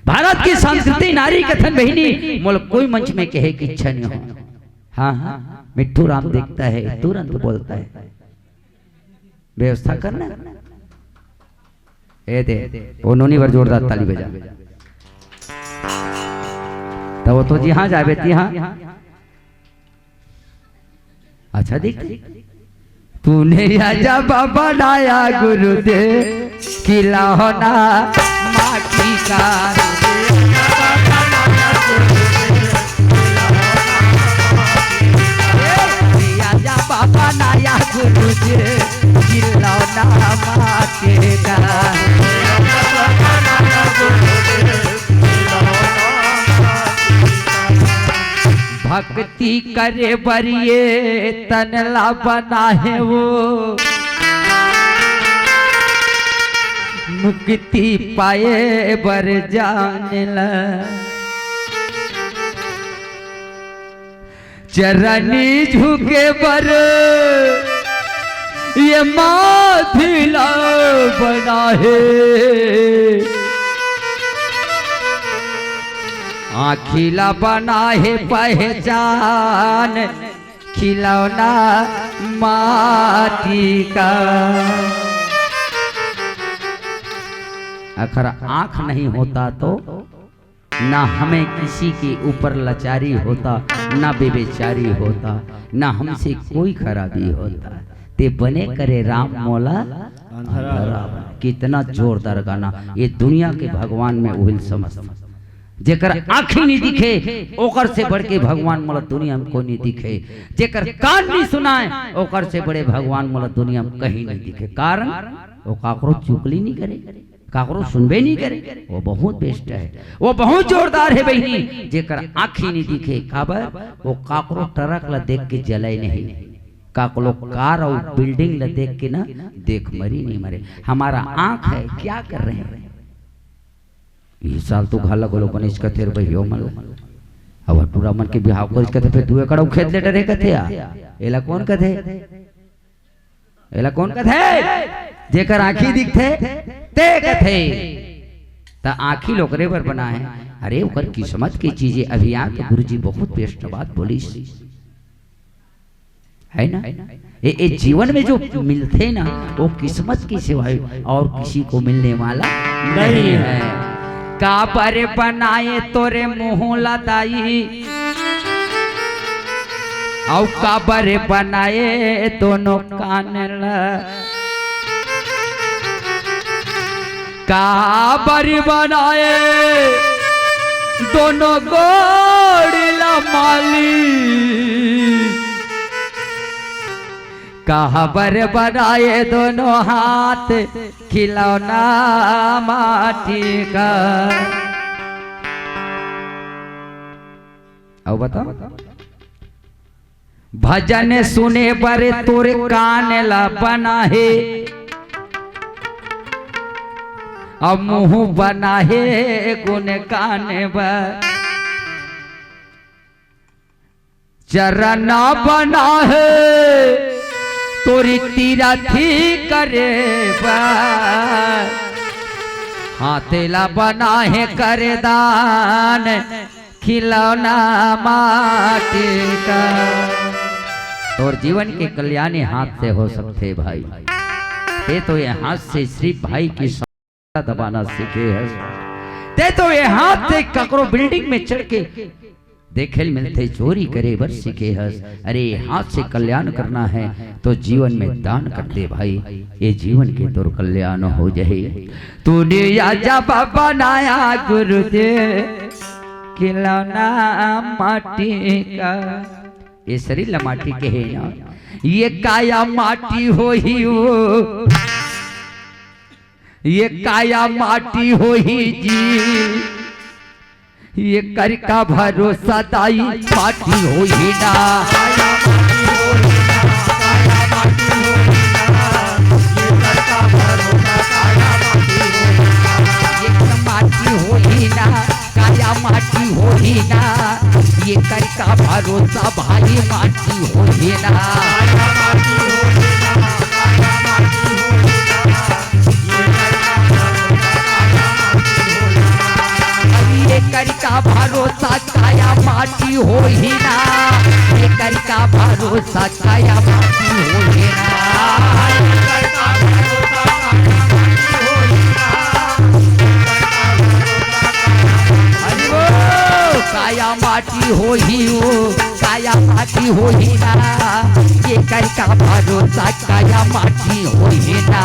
भारत की सांस्कृतिक नारी कथन बहिनी, मोला कोई मंच में कहे की इच्छा नहीं हो। हाँ, हाँ, मिट्ठू राम देखता है, तुरंत बोलता है। व्यवस्था करना। ए दे, वो नोनी बर जोरदार ताली बजा। तो वो तो जी हाँ जाबे, ती हाँ। अच्छा देख, तूने आजा बाबा नया गुरु दे, खिलौना माटी का। आजा बाबा नया गुरु दे, खिलौना माटी का। भक्ति करे बर ये तन ला बना है वो, मुक्ति पाए बर जान ला। चरनी झुके बर ये माथी ला बना है, आँखी ला बना है पहचान खिलौना माटी का। अगर आँख नहीं होता तो ना हमें किसी के ऊपर लाचारी होता, ना बेबेचारी होता, ना हमसे कोई खराबी होता। ते बने करे राम मोला अंधरा। अंधरा। कितना जोरदार गाना, ये दुनिया के भगवान में उहिल समझ। जेकर आँखी नहीं दिखे, ओकर से बढ़ के भगवान मोला दुनिया में कोई नहीं दिखे। जेकर कान नहीं सुनाए, ओकर से बड़े भगवान मोला दुनिया में कहीं नहीं दिखे। कारण वो काकरो चुगली नहीं करे, काकरो सुनबे नहीं करे। वो बहुत बेस्ट है, वो बहुत जोरदार है बहिनी। जेकर आँखी नहीं दिखे, काबर? वो काकरो ट्रक ला देख के जले नहीं, काकरो कार अउ बिल्डिंग ला देख के ना, देख मरी नहीं मरे। हमारा आँख है, क्या कर रहे हैं? ये साल तो घाला घलो बनेच कथे रे बहियो मन। अब टूरा मन के बिहाव करिस कथे, फेर दू एकड़ अउ खेत ले डरे कथे आ। एला कौन कथे? एला कौन कथे? जेकर आँखी दिखथे, ते कथे। त आँखी लोकरे बर बना है। अरे, ओकर किस्मत के चीज ए। अभी यहाँ तो गुरुजी बहुत बेस्ट बात बोलिस। है ना? ये, ये जीवन में जो मिलथे ना, वो किस्मत के सिवाय और किसी को मिलने वाला नहीं नहीं है। है। काबर बनाए तोरे मुँह ला दाई, अउ काबर बनाए दोनों कान ला। काबर बनाए दोनों गोड़ ला माली, काबर बनाए दोनों हाथ खिलौना माटी का। अउ बताओ, भजन सुने बर तोर कान ला बना हे, अउ मुँह बना हे गुण गान बर। चरण बना हे तोरी तीरथी करे बर, हाथे ला बना हे कर दान खिलौना माटी का। तोर जीवन के कल्याण ये हाथ से हो सकथे भाई। ते तो ये हाथ से सिर्फ भाई की सौंधा दबाना सीखे हस। ते तो ये हाथ से ककरो बिल्डिंग में चढ़ के देखे ल मिलथे, चोरी करे बर सीखे हस। अरे, ये हाथ से कल्याण करना है तो जीवन में दान कर दे भाई, ये जीवन के तोर कल्याण हो जाए। तूने या जब बनाया गुरुदेव खिलौना माटी का, ये शरीर ला माटी कहे ना, ये काया माटी होही वो, ये काया माटी होही जी, ये कर का भरोसा दाई माटी होही ना। ये माटी होही ना, काया माटी होही ना, ये कर का भरोसा भाई माटी होही ना। ये कर का भरोसा काया माटी होही ना, ये कर का भरोसा काया माटी होही ना। हरि बोल। काया माटी होही वो, काया माटी होही ना, ये कर का भरोसा काया माटी होही ना।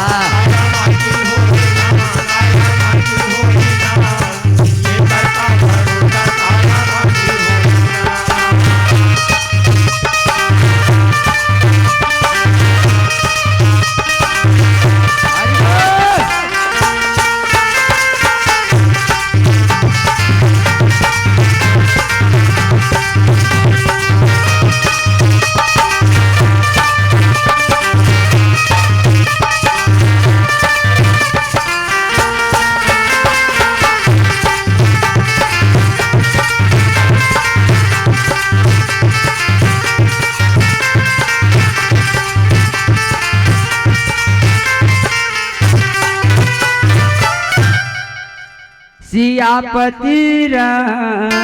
सियापति रामचंद्र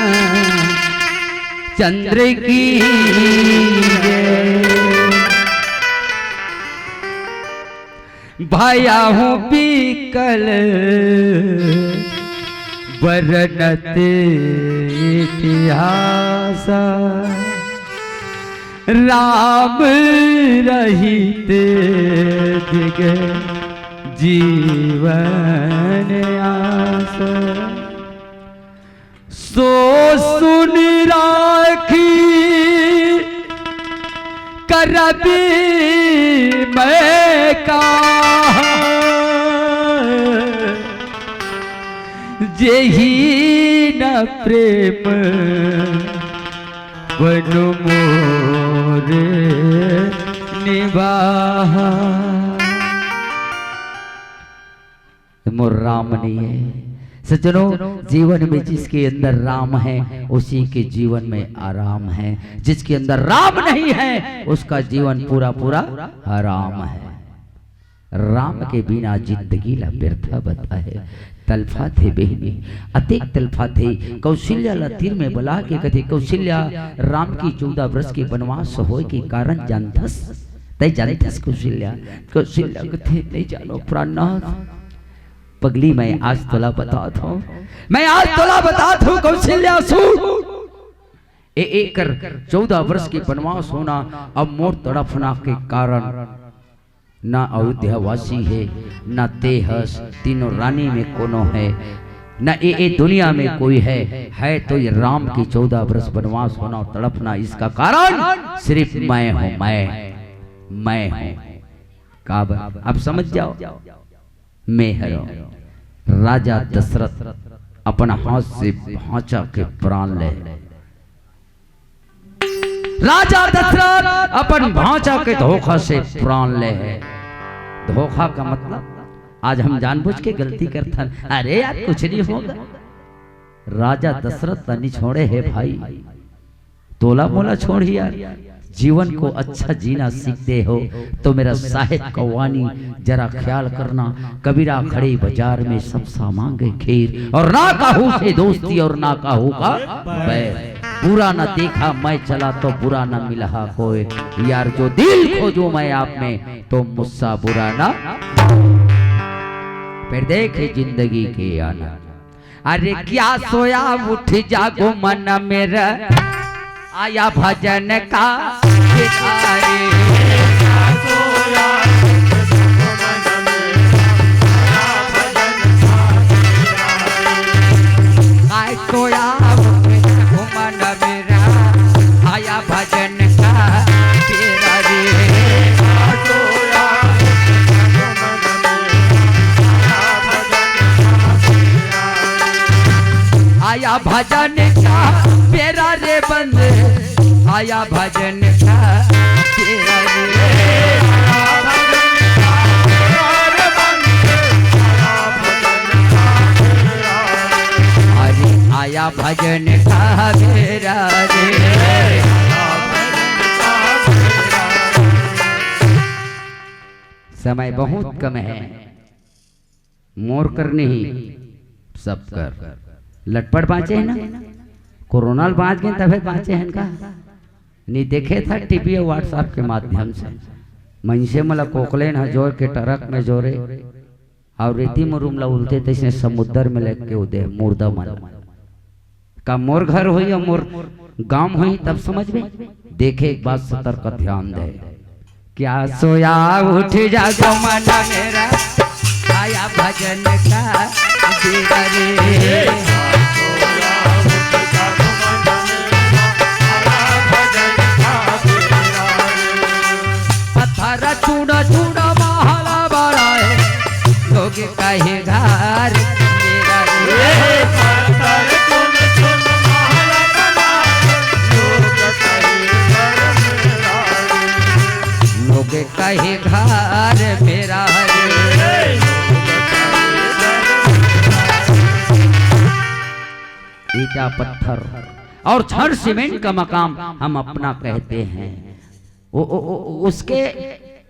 की जय। भया हूँ बिकल बरनत इतिहास, राम रहित दिग जीवन आस। सो सुनि राखी करबि मैं का, जेहि न प्रेम बन मोर निबाहा। मोर राम नहीं है। सज्जनों, जीवन में जिसके अंदर राम है, उसी के जीवन में आराम है। जिसके अंदर राम नहीं है, उसका जीवन पूरा पूरा हराम है। राम के बिना जिंदगी ला व्यर्था बता है। तलफा थे बहिनी, अतेक तलफा थे। कौशल्या ला तीर में बला के कथे, "कौशल्या, राम की चौदह वर्ष के वनवास होए के कारण जानथस? तै जानथस कौशल्या?" कौशल्या कथे, "नहीं जानो प्राणनाथ।" पगली, मैं आज तोला बतात हूँ, मैं आज तोला बतात हूँ कौशल्या, सुन। ए, एकर चौदह वर्ष के वनवास होना, अब मोर तड़फना के कारण ना अयोध्या वासी है, ना ते हस, तीनों रानी में कोनो है, ना ए, ए दुनिया में कोई है, है तो ये राम की चौदह वर्ष वनवास होना और तड़पना, इसका कारण सिर्फ मैं हूँ, मैं, मैं हूँ। काबर? अब समझ जाओ, मैं हरो। राजा दशरथ अपन हाथ से भांचा के प्राण ले। राजा दशरथ अपन भांचा के धोखा से प्राण ले है। धोखा का मतलब, आज हम जानबूझ के गलती करथन, "अरे यार, कुछ नहीं होगा।" राजा दशरथ ला नहीं छोड़े है भाई, तोला मोला छोड़ही यार। जीवन को अच्छा जीना सीखते हो तो मेरा साहेब का वाणी जरा ख्याल करना। कबीरा खड़े बाजार में सब सामान गए खीर, और ना काहू से दोस्ती और ना काहू का बैर। बुरा ना देखा मैं चला तो बुरा ना मिला कोई, यार जो दिल खोजो मैं आप में तो मुझसा बुरा ना। फिर देखे जिंदगी के आनंद। अरे क्या सोया उठ जागो मन मेरा, आया भजन का भिखारी। क्या सोया उठ जागो मन मेरा, आया भजन का तेरा रे। आया भजन का बेरा रे बंद, आया भजन का बेरा रे। अरे आया भजन का बेरा रे। समय बहुत कम है। मोर कर नहीं, सब कर। लटपट बाँचे है ना, कोरोना ल बाँच गए तभे बाँचे हैं का? नहीं देखे था टीवी और WhatsApp के माध्यम से, मनसे मन ला कोकलेन ह जोर के ट्रक में जोरे और रेती मुरुम ला उलते तैसने समुद्र में लेके उदे मुर्दा मन। का मोर घर होई और मोर गांव होई तब समझ में। देखे एक बात सतर्क ध्यान दे। क्या सोया उठ जागो मन मेरा, आया भजन का बेरा रे। पत्थर चूड़ा चूड़ा महला बनाए, लोग कहे घर मेरा रे। लोग कहे घर मेरा रे। ईटा पत्थर और छड़ सीमेंट का मकान हम अपना कहते हैं। वो, वो, वो, उसके,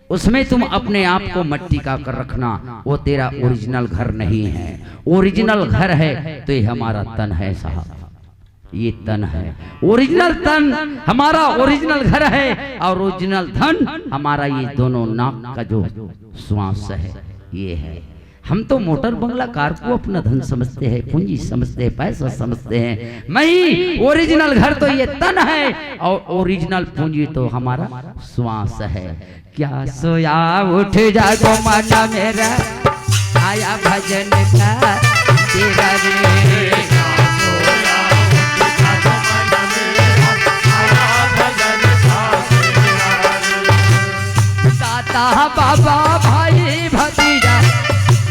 उसमें तुम अपने आप को मट्टी का कर रखना, वो तेरा ओरिजिनल घर नहीं है। ओरिजिनल घर है तो ये हमारा तन है साहब, ये तन है। ओरिजिनल तन हमारा ओरिजिनल घर है और ओरिजिनल धन हमारा ये दोनों नाक का जो श्वास है, ये है। हम तो मोटर बंगला कार को अपना धन समझते हैं, पूंजी समझते हैं, पैसा समझते हैं। नहीं, ओरिजिनल घर तो ये तन है और ओरिजिनल पूंजी तो हमारा श्वास है। क्या सोया उठ जागो मन मेरा, आया भजन का बेरा रे। ता बाबा भाई भतीजा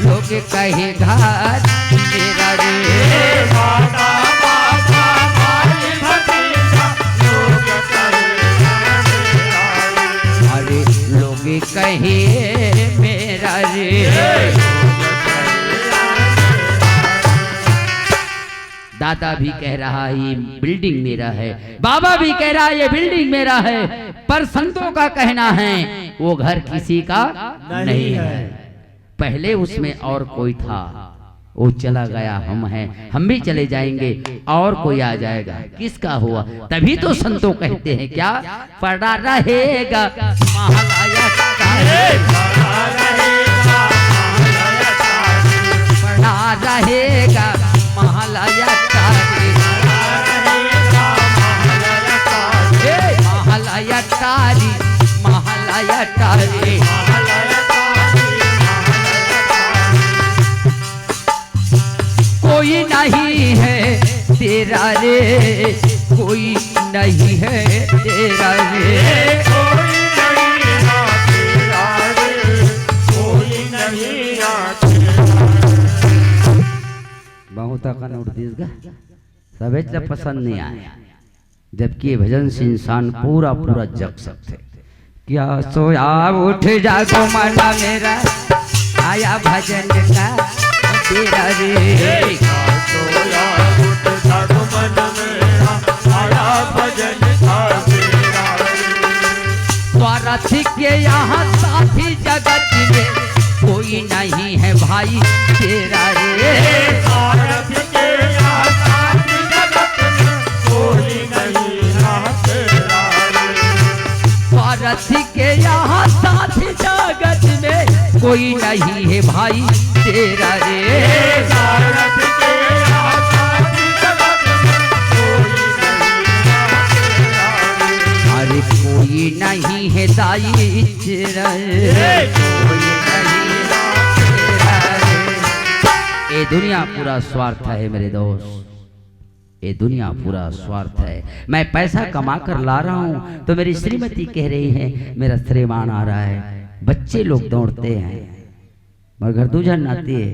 लोग कहे घर मेरा रे। अरे लोग कहे मेरा रे। दादा भी कह रहा है ये बिल्डिंग मेरा है, बाबा भी कह रहा है ये बिल्डिंग मेरा है, पर संतों का कहना है वो घर किसी का नहीं है। पहले उसमें और कोई था, वो चला गया, हम हैं, हम भी चले जाएंगे और कोई आ जाएगा। किसका हुआ? तभी तो संतों कहते हैं क्या, पड़ा रहेगा महल अटारी। पड़ा रहेगा महल अटारी। ए, महल अटारी, महल अटारी। कोई नहीं है तेरा रे, कोई नहीं है तेरा रे। कोई नहीं ना तेरा रे, कोई नहीं ना तेरा। बहुत अकन उड़ दिस गा, सबेच ला पसंद नहीं आया। जबकि ये भजन से इंसान पूरा पूरा जग सकते। क्या सोया उठ जागो मन मेरा, आया भजन का बेरा रे। क्या सोया उठ जागो मन मेरा, आया भजन का बेरा रे। स्वार्थी के यहाँ साथी जगत में कोई नहीं है भाई तेरा रे। स्वार्थी के यहाँ साथी जगत में कोई नहीं है तेरा रे। स्वार्थी के यहाँ साथी जगत में कोई नहीं है भाई तेरा रे। स्वार्थी के यहाँ साथी जगत में कोई नहीं है तेरा रे। अरे कोई नहीं है दाई तेरा रे। कोई नहीं है तेरा रे। ये दुनिया पूरा स्वार्थ है मेरे दोस्त, ये दुनिया पूरा स्वार्थ है। मैं पैसा कमा कर ला रहा हूँ तो मेरी श्रीमती कह रही है, मेरा श्रीमान आ रहा है, बच्चे लोग दौड़ते हैं। मोर घर दू झन नाती है,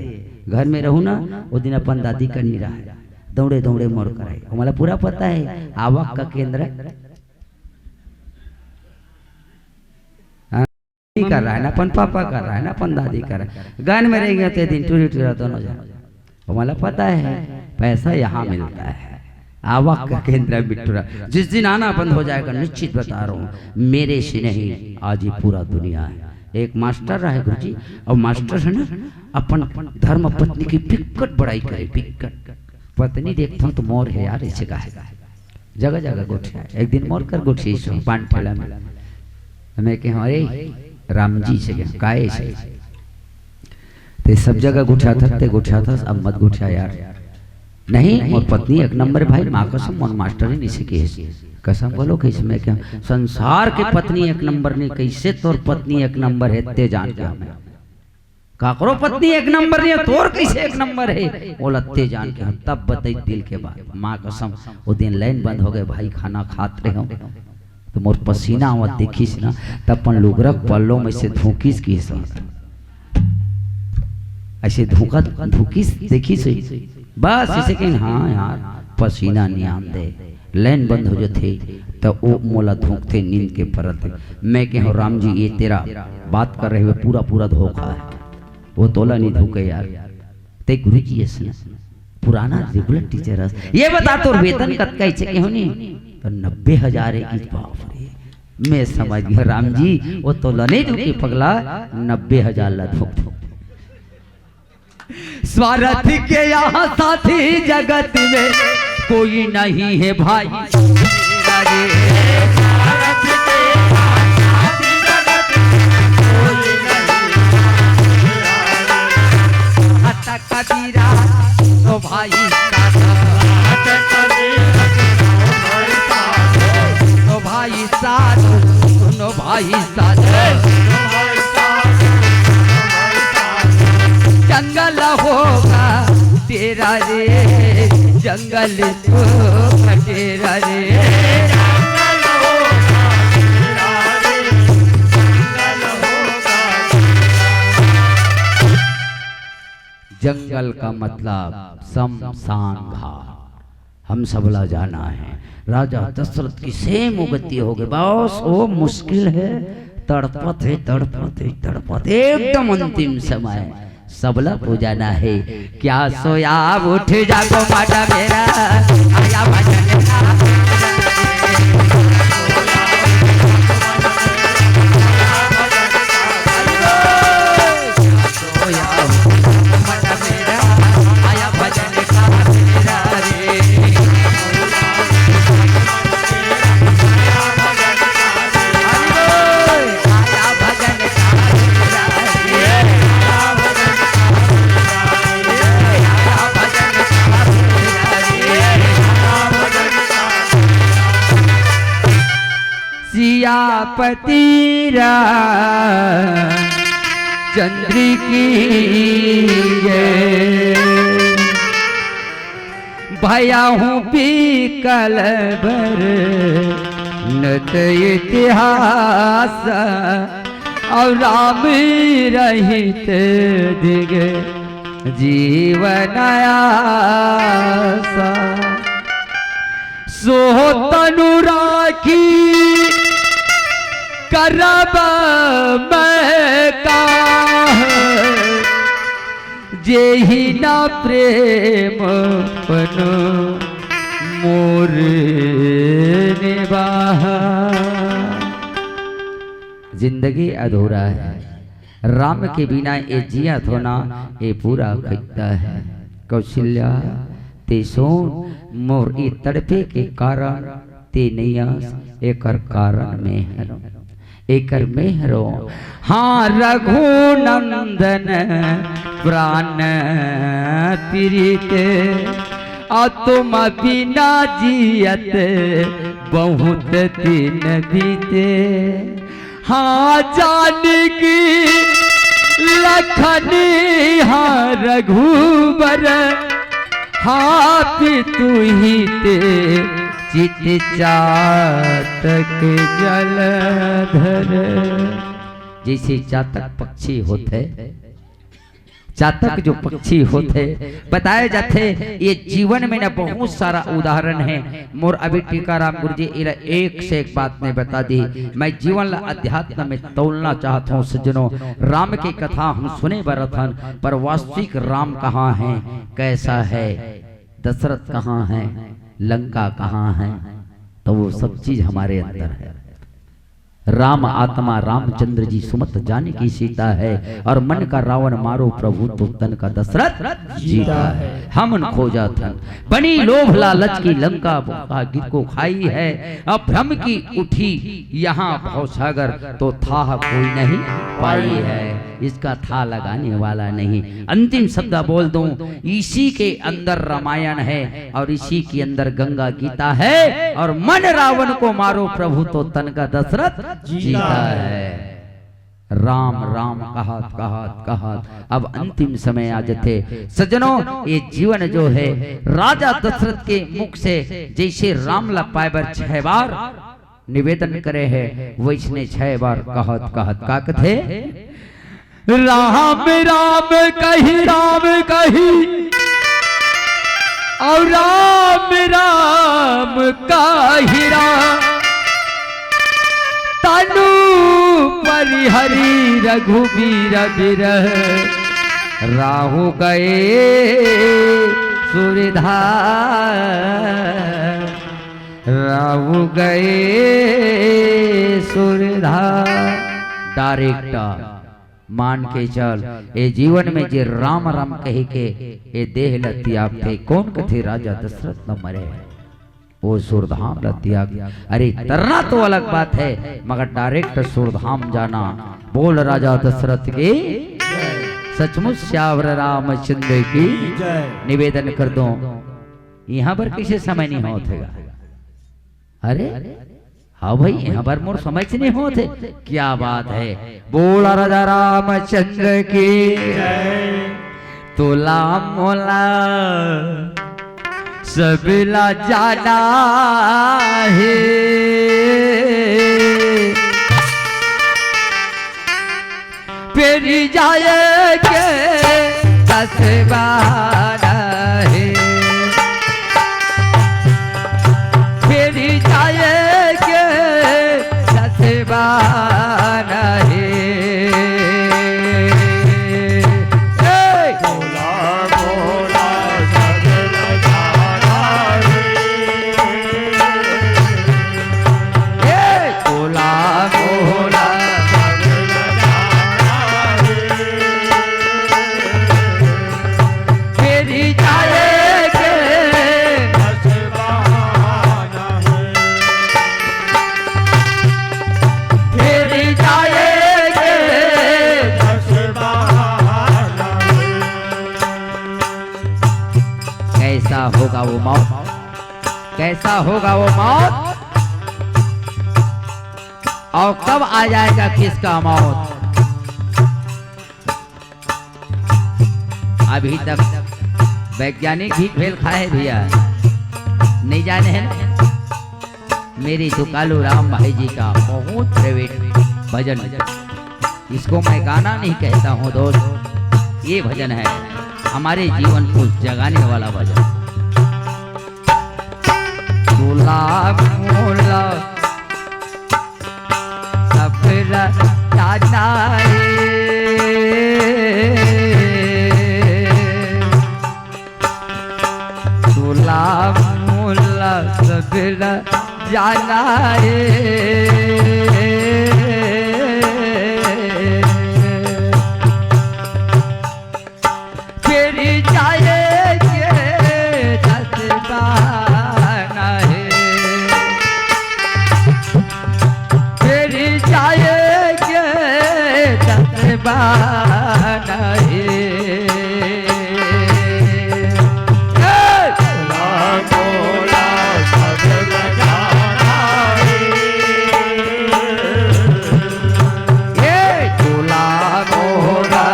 घर में रहूँ ना, वो दिन अपन दादी कर नहीं रहा है, दौड़े दौड़े मोर कर आए। हमारा पूरा पता है आवक का केंद्र। नहीं कर रहा है, ना अपन पापा कर रहा है, ना अपन दादी कर रहा है। गन में रहेंगे तो दिन टूरी टूरा दोनों जन। हमारा पता है, पैसा यहाँ मिलता है, आवक का केंद्र बिटूरा। जिस दिन आना बंद हो जाएगा, निश्चित बता रहा हूँ, मेरे से नहीं, आज ये पूरा दुनिया है। एक मास्टर रहे गुरुजी, और मास्टर है ना, अपन धर्म पत्नी की बिक्कट बड़ाई करे, बिक्कट। पत्नी देखता हूँ तो मोर है यार, ऐसे का है। जगह जगह गोठिया। एक दिन मोर कर गोठिया सो पान ठेला में। मैं कहे, "अरे राम जी," से कहे, "काय से?" "ते सब जगह गोठिया था, ते गोठिया था, अब मत गोठिया यार।" "नहीं, मोर पत्नी एक नंबर भाई, माँ कसम, मोर मास्टर ही नहीं सीखे है।" "कसम बोलो कैसे?" मैं कहे, "संसार के पत्नी एक नंबर नहीं, कैसे तोर पत्नी एक नंबर है, ते जान के हमें।" काकरो पत्नी एक नंबर नहीं है, तोर कैसे एक नंबर है? ओला ते जान के हम तब बताई दिल के बात। माँ कसम, वो दिन लाइन बंद हो गए, भाई खाना खात रहे हो, तो मोर पसीना आवत देखिस ना, तब अपन लुगरा पल्लो में से धूकिस की सर, ऐसे धूका धूकिस देखिस। बस इसे कहें, हाँ यार, पसीना नहीं आन दे। लाइन बंद हो जाथे, त ओ मोला धोंकथे नींद के परत। मैं कहेंव, "राम जी, ये तेरा बात कर रहे हुए पूरा पूरा धोखा है, वो तोला नहीं धोखे यार।" ते गुरु जी अस ना, पुराना रेगुलर टीचर अस। "ये बता, तोर वेतन कतका?" इसे कहेंव नी, त "नब्बे हजार है।" कि बाप रे, मैं समझ गया, "राम जी, वो तोला नहीं धोखे पगला, नब्बे हजार ला धोखे।" स्वार्थ के यहाँ साथी जगत में कोई नहीं है भाई। अत कबीरा तो भाई साधु, तो भाई साधु, सुनो भाई साधु। जंगल होगा तेरा रे, जंगल होगा तेरा रे। जंगल का मतलब शमशान घाट। हम सबला जाना है। राजा दशरथ की सेम गति हो गई, बस वो मुश्किल है, तड़पत है, तड़पत है, तड़पत है, एकदम अंतिम समय। सबला पूजाना है। क्या सोया उठ जागो माता मेरा, आया भजन का। सोया उठ जागो माता मेरा, आया भजन का मेरा रे। सियापति रामचंद्र की जय। भया हूँ पीकल बर नत इतिहास, और राम रहित दिग जीवन आसा। सो तनु राखी करब मैं काह, जेहि ना प्रेम पन मोर निबाह। जिंदगी अधूरा है, राम के बिना ये जियत होना, ये पूरा खिद्दा है। कौशल्या, ते सुन, मोर ये तड़पे के कारण ते नइ अस, एकर कारण मैं हरों, एकर मैं हरों। हाँ, रघुनंदन प्राण प्रीत, आ तुम बिना जियत बहुत दिन बीते। हाँ, जानकी लखन, हाँ, रघुबर, हाँ, पितु हित चित चातक जलधर। जैसे चातक पक्षी होथे, चातक जो पक्षी होथे, बताए जाथे, ये जीवन में ना बहुत सारा उदाहरण है। मोर अभी टीकाराम गुरु जी एला एक से एक बात में बता दी। मैं जीवन ला अध्यात्म में तौलना चाहत हूँ सज्जनों। राम के कथा हम सुने बर रथन, पर वास्तविक राम कहाँ है, कैसा है, दशरथ कहाँ है, लंका कहाँ है, तो वो सब चीज हमारे अंदर है। राम आत्मा रामचंद्र जी, सुमत जानकी सीता है, और मन का रावण मारो प्रभु तो तन का दशरथ जीता है। हम उन खोजा थन बनी लोभ लालच की लंका, भूखा गिर को खाई है। अब भ्रम की उठी यहाँ भवसागर, तो थाह कोई नहीं पाई है। इसका थाह लगाने वाला नहीं। अंतिम शब्द बोल दूं, इसी के अंदर रामायण है और इसी के अंदर गंगा गीता है। और मन रावण को मारो प्रभु तो तन का दशरथ जीता है। राम राम कहत कहत कहत अब अंतिम समय आ जथे। सज्जनों, ये जीवन जो है, राजा दशरथ के मुख से जैसे राम ला पाए बर छह बार निवेदन करे है, वैसने छह बार कहत कहत का कथे, राम राम कही, राम कही, और राम राम कही राम। तनु परिहरी रघुबीर बिरह, राहु गए सुरधार, राहु गए सुरधार। डायरेक्टर मान के चल, ए जीवन में जे राम राम कहे के ए देह ल त्यागथे, कौन कथे राजा दशरथ न मरे? वो सुरधाम ल त्याग। अरे, तरना तो अलग बात है, मगर डायरेक्ट सुरधाम जाना। बोल राजा दशरथ के सचमुच सियावर रामचंद्र की। जय। निवेदन कर दो, यहाँ पर किसी समय नहीं होते। अरे, हाँ भाई, यहाँ पर मोर समझ नहीं होते। क्या बात है, बोला राजा रामचंद्र की। तोला मोला सबला जाना है। फेरी जाए के दस सेवा नहीं, फेरी जाए के जसवा नहीं। ए! ए! तोला मोला फेरी जाए के, फेरी जाए के। कैसा होगा वो मौत, कैसा होगा वो मौत, और कब आ जाएगा किसका मौत? अभी तक वैज्ञानिक भी फेल खाए भैया, नहीं जाने हैं ना? मेरी तो कालू राम भाई जी का बहुत फेवरेट भजन, इसको मैं गाना नहीं कहता हूँ दोस्त, ये भजन है हमारे जीवन को जगाने वाला भजन। तोला मोला सबला जाना रे, तोला मोला सबला जाना रे। फेरी जाए के जसवा नहीं, फेरी जाए के जसवा नहीं। ए! ए! तोला मोला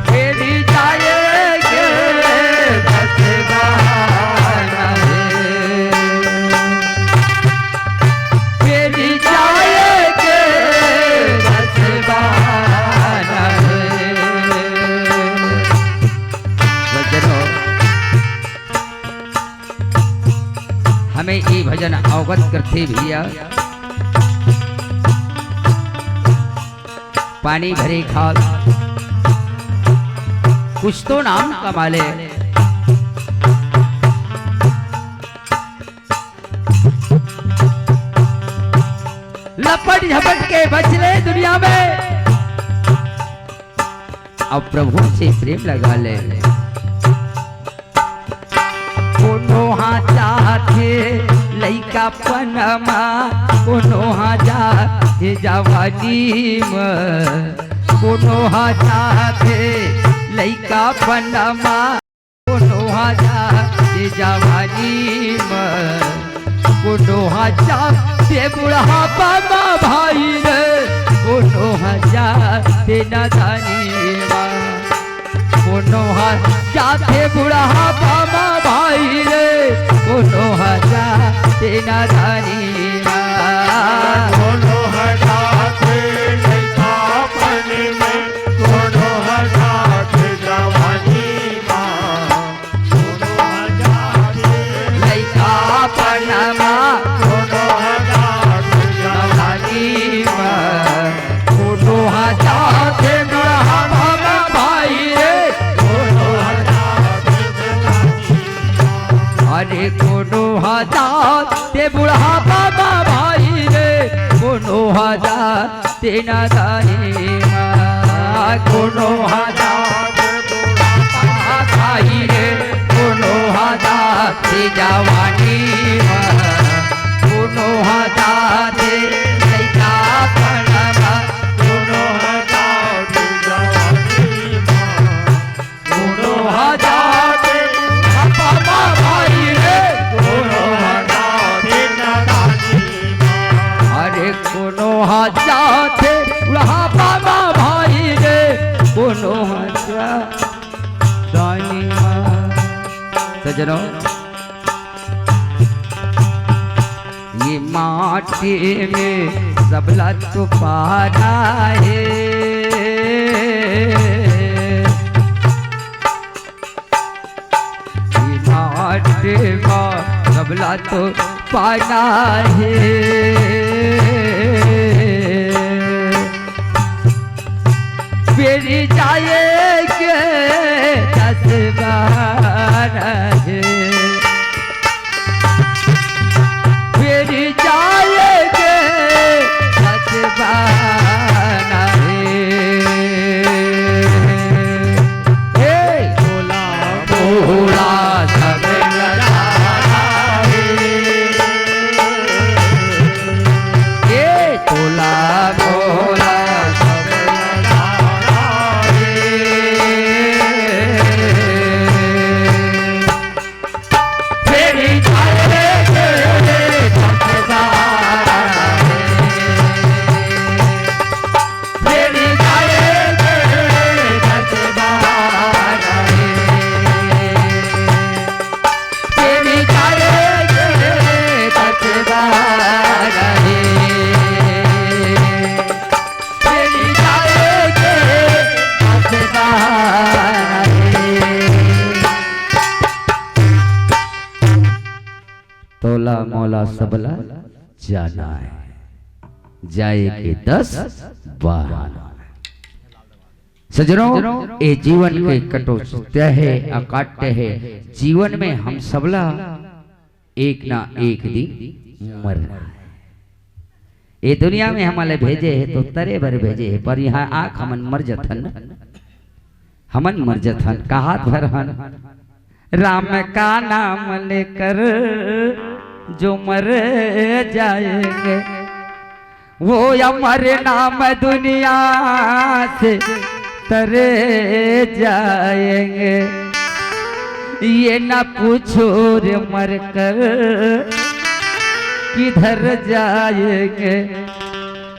फेरी जाए के जसवा नहीं, फेरी जाए के जसवा नहीं। सज्जनों, हमें ये भजन अवगत करथे भैया। पानी भरे खाल, कुछ तो नाम कमा ले। लपट झपट के बच ले दुनिया में, अब प्रभु से प्रेम लगा ले। कोनो हा जाथे लइकापन मा, कोनो हा जाथे जवानी मा, कोनो हा जाथे लइकापन मा, कोनो हा जाथे जवानी मा, कोनो हा जाथे बुढ़ापा मा भाई रे, कोनो हा जाथे नादानी मा। कोनो हा जाथे बुढ़ापा मा भाई रे, कोनो हा जाथे नादानी मा। कोनो हा जाथे लइकापन में, कोनो हा जाथे जवानी मा। कोनो हा जाथे लइकापन मा, कोनो हा जाथे जवानी मा। कोनो हा जाथे बुढ़ापा मा भाई रे, कोनो हा जाथे, अरे कोनो हा जाथे बुढ़ापा मा भाई रे, कोनो हा जाथे नादानी मा, कोनो हा जाथे बुढ़ापा मा भाई रे, कोनो हा जाथे जवानी मा, कोनो हा जाथे लइकापन मा, कोनो हा जाथे जवानी मा। कोनो हा जाथे बुढ़ापा मा भाई रे, कोनो हा जाथे नादानी मा। अरे कोनो हा जाथे बुढ़ापा मा भाई रे, कोनो हा जाथे नादानी मा। सज्जनों, ये माटी में सबला तो पाना हे। माटी मा सबला तो पाना हे। फिर जाएंगे दस बार हे। फिर जाएंगे दस बार हे। हे भोला, भोला सब लगा हे। हे भोला, भोला सब लगा हे। तोला मोला सबला जाना हे, जाए के दस बहाना। सजनों, ए जीवन के कटौती हे, अकाट्य हे। जीवन में हम सबला एक ना एक दिन मरना हे। ए दुनिया में हमला भेजे हे तो तरे बर भेजे हे, पर इहाँ आके हमन मर जथन न, हमन मर जथन। कहात भर हन, राम का नाम लेकर जो मर जाएंगे, वो अमर नाम दुनिया से तरे जाएंगे। ये ना पूछो रे मर कर किधर जाएंगे,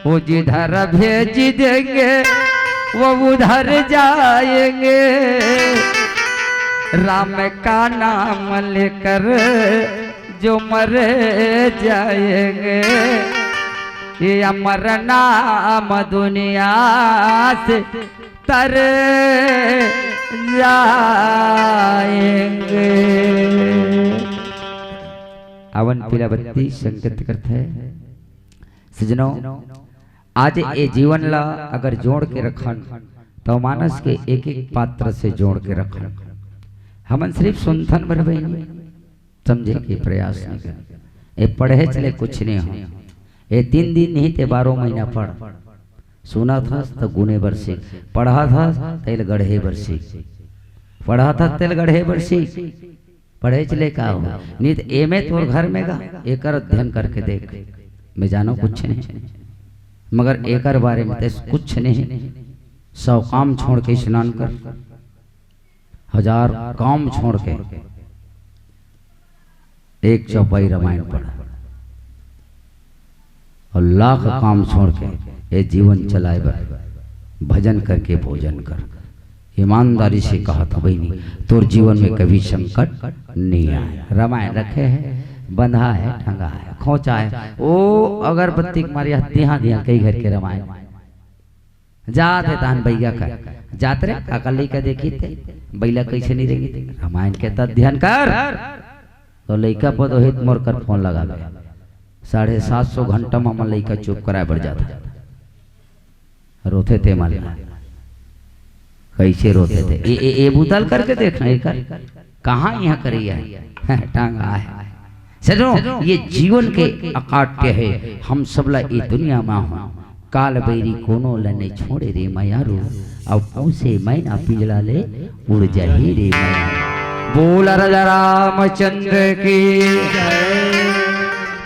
वो जिधर भेज देंगे वो उधर जाएंगे। राम का नाम लेकर जो मर जाएंगे, ये अमर नाम दुनिया से तर जाएंगे। आवन पीला बत्ती संकेत करत हे। सजनों, आज ए जीवन ला अगर जोड़ के रखन, तो मानस के एक एक पात्र से जोड़ के रखन। हमन सिर्फ सुनथन भर बहिनी, समझे के प्रयास नहीं कर। ए पढ़े चले कुछ नहीं हो। ए तीन दिन नहीं ते बारह महीना पढ़। सुनत हस त गुने बर सीख, पढ़त हस तेल गढ़े बर सीख, पढ़त हस तेल गढ़े बर सीख। पढ़े चले का हो, नहीं त एमे तोर घर में गा, एकर अध्ययन करके देख। मैं जानो कुछ नहीं, मगर एकर बारे में तेस कुछ नहीं। सौ काम छोड़ के स्नान कर, हजार काम छोड़ के एक चौपाई रामायण पढ़, और लाख काम छोड़ के ये जीवन चलाए बर भजन करके भोजन कर। ईमानदारी से कहा था बहिनी, तोर जीवन में कभी संकट नहीं आए। रामायण रखे है, बंधा है, टंगा है, खोचा है, ओ अगरबत्ती के मारे दिहा दिहा कई घर के रामायण। जात हे तहन बइगा कर। जात रे, काकर लइका देखी ते, बइला कइसे नहीं देखी ते? रामायण के त अध्ययन कर। तो लइका पदोहित मोर कर फोन लगावे। साढ़े सात सौ घंटा म हमन लइका चुप कराए बर जात हे। रोथे ते मन। कइसे रोथे ते? ए, ए, ए बुतल करके देखना, एकर कहाँ यहाँ करइया हे? टांगा हे। सजनों, ये जीवन के अकाट्य हे। हम सबला ये दुनिया मा हो, काल बैरी कोनो ल नइ छोड़े रे मयारू। अब उसे मैना पिंजड़ा ले उड़ जाही रे मयारू। बोल राजा रामचंद्र की।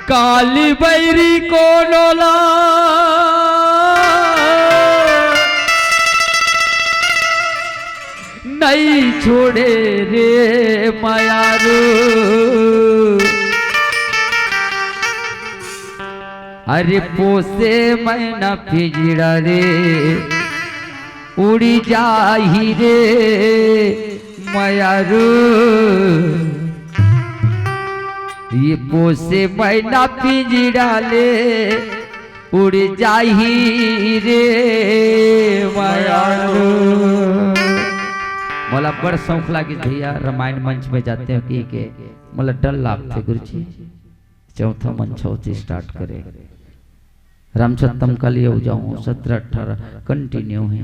काली बैरी कोनो ला नइ छोड़े रे मयारू। अरे पोसे मैना पिंजड़ा ले उड़ी जाही रे मयारू। ये पोसे मैना पिंजड़ा ले उड़ जाही रे मयारू। मोला बड़ शौक लागिस भैया, रामायण मंच में जाते हो कि के मोला डर लागथे गुरुजी। चौथा मंच होती start करे। रामसत्तम काली अउ जाऊं, सत्रह अठारह continue हे,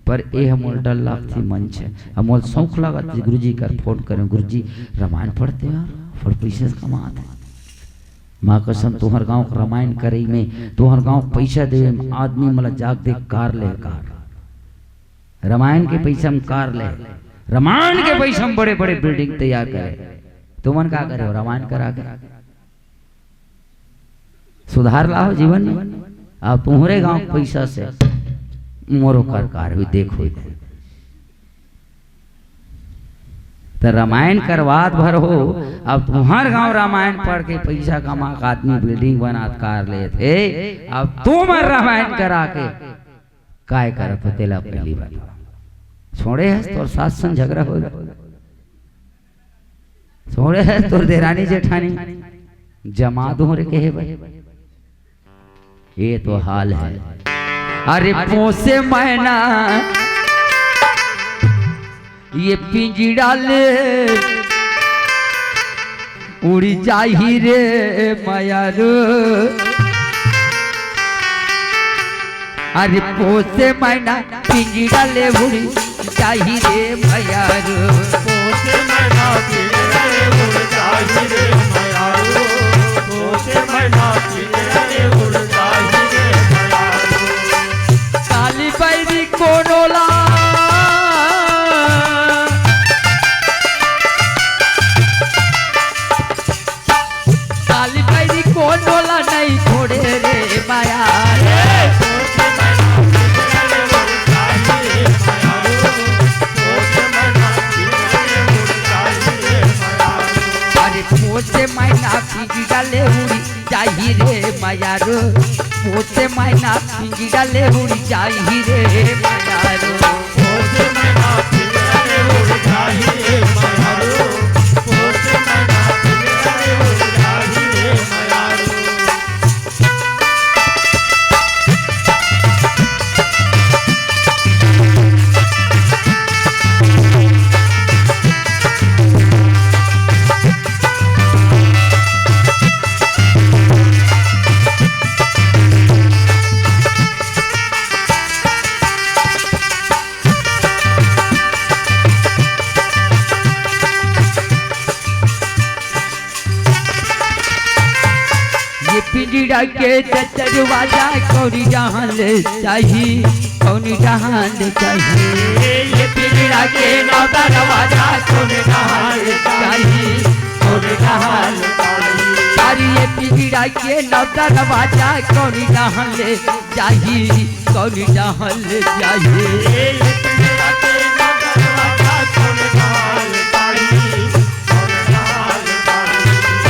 पर ए ह मोला डर लागथे मंच हे। अब मोला शौक लागत हे गुरुजी कर फोन करें, "गुरुजी, रामायण पढ़ते यार, बड़ पैसा कमात हे।" माँ कसम, तुहर गांव के रामायण करई में, तुहर गांव के पैसा देवे में आदमी मोला जाग दे कार ले कार। रामायण के पैसा में कार ले, रामायण के पैसा में बड़े-बड़े building तैयार करे। तुमन का करे हो रामायण करा के? सुधार लाओ जीवन में। अब तुहरे गांव के पैसा से मोरो कर कार हुई, देखो। त रामायण करवात भर हो, अब तुहर गांव रामायण पढ़ के पैसा कमा के आदमी building बनात कार लेत हे, अब तुमन रामायण करा के काय करत हो तेला पहिली बताओ। छोड़े हस तोर सास संग झगड़ा होय, छोड़े हस तोर देरानी जेठानी जमा दूं रे कहे बर। ये तो हाल है। अरे पोसे मैना ये पिंजड़ा ले उड़ जाही रे मयारू। अरे पोसे मैना पिंजड़ा ले उड़ जाही रे मयारू। पोसे मैना पिंजड़ा ले उड़ जाही रे मयारू। पोसे मैना पिंजड़ा ले उड़ जाही रे मयारू। काली बैरी कोनो ला, काली बैरी कोनो ला नहीं छोड़े रे माया रे। अरे पोसे मैना पिंजड़ा ले उड़ी जाही रे मयारू, पोसे मैना पिंजड़ा ले उड़ी जाही रे मयारू। पोसे मैना पिंजड़ा ले उड़ी जाही रे मयारू, पोसे मैना पिंजड़ा ले उड़ी जाही रे मयारू। ये पिंजड़ा के दरवाजा कौन डहान ले जाही, कौन डहान ले जाही। ये पिंजड़ा के नौ दरवाजा कौन डहान ले जाही, कौन डहान ले जाही। अरे ये पिंजड़ा के नौ दरवाजा कौन डहान ले जाही, कौन डहान ले जाही।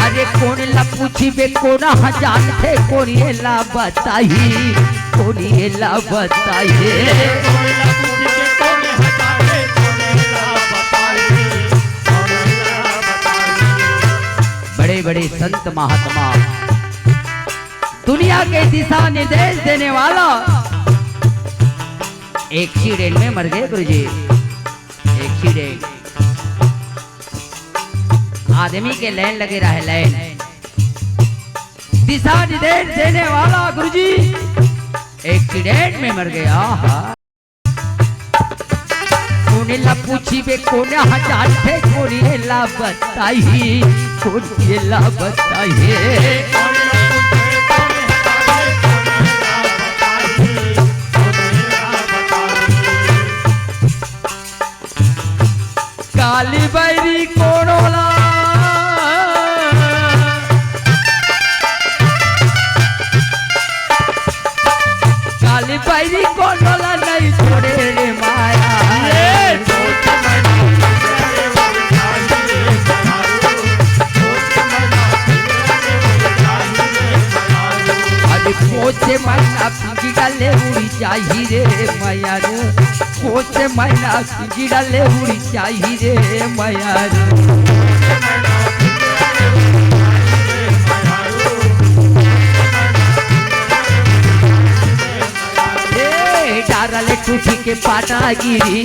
अरे कोन ला पूछबे, कोन ह जानथे, कोन एला बताही, कोन एला बताही। बड़े बड़े संत महात्मा, दुनिया के दिशा निर्देश देने वाला। एक्सीडेंट में मर गए गुरुजी, एक्सीडेंट। आदमी के लाइन लगे रहे, लाइन। दिशा निर्देश देने वाला गुरुजी एक्सीडेंट में मर गया। कोन ला पूछबे, कोन ह जानथे, कोन एला बताही, कोन एला बताही। काली बैरी कोनो ला, काली बैरी कोनो ला नहीं छोड़े रे माया। अरे पोसे मैना पिंजड़ा ले उड़ी जाही रे मयारू, पोसे मैना पिंजड़ा ले उड़ी जाही रे मयारू। डारा ले टूटी के पाना गिरी,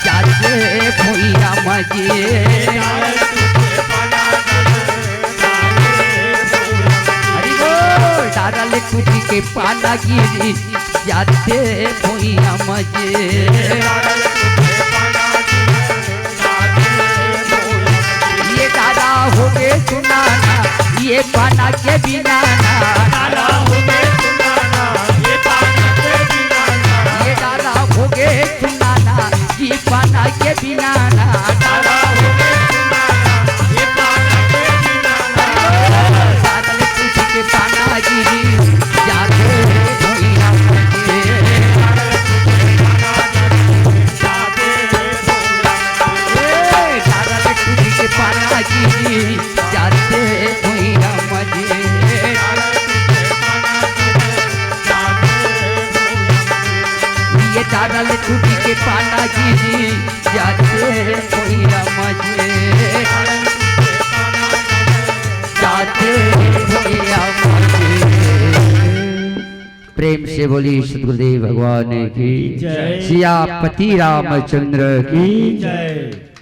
जाथे भुइयां म जी। हरि बोल। डारा ले टूटी के पाना गिरी, जाथे भुइयां म जी। ये डारा होगे सुनाना, ये पाना के बिना ना। डारा होगे सुनाना, ये पाना के बिना ना। ये डारा होगे सुनाना, ये पाना के बिना ना। डारा होगे सुनाना, ये पाना के बिना ना। डारा ले टूटी के पाना गिरी, जाथे भुइयां म जी। ए, डारा ले टूटी के पाना गिरी, जाथे भुइयां म जी। ये डारा ले टूटी के पाना गिरी, जाथे भुइयां म जी। जाथे भुइयां म जी। प्रेम से बोली सतगुरुदेव भगवान की जय। सियापति रामचंद्र की जय।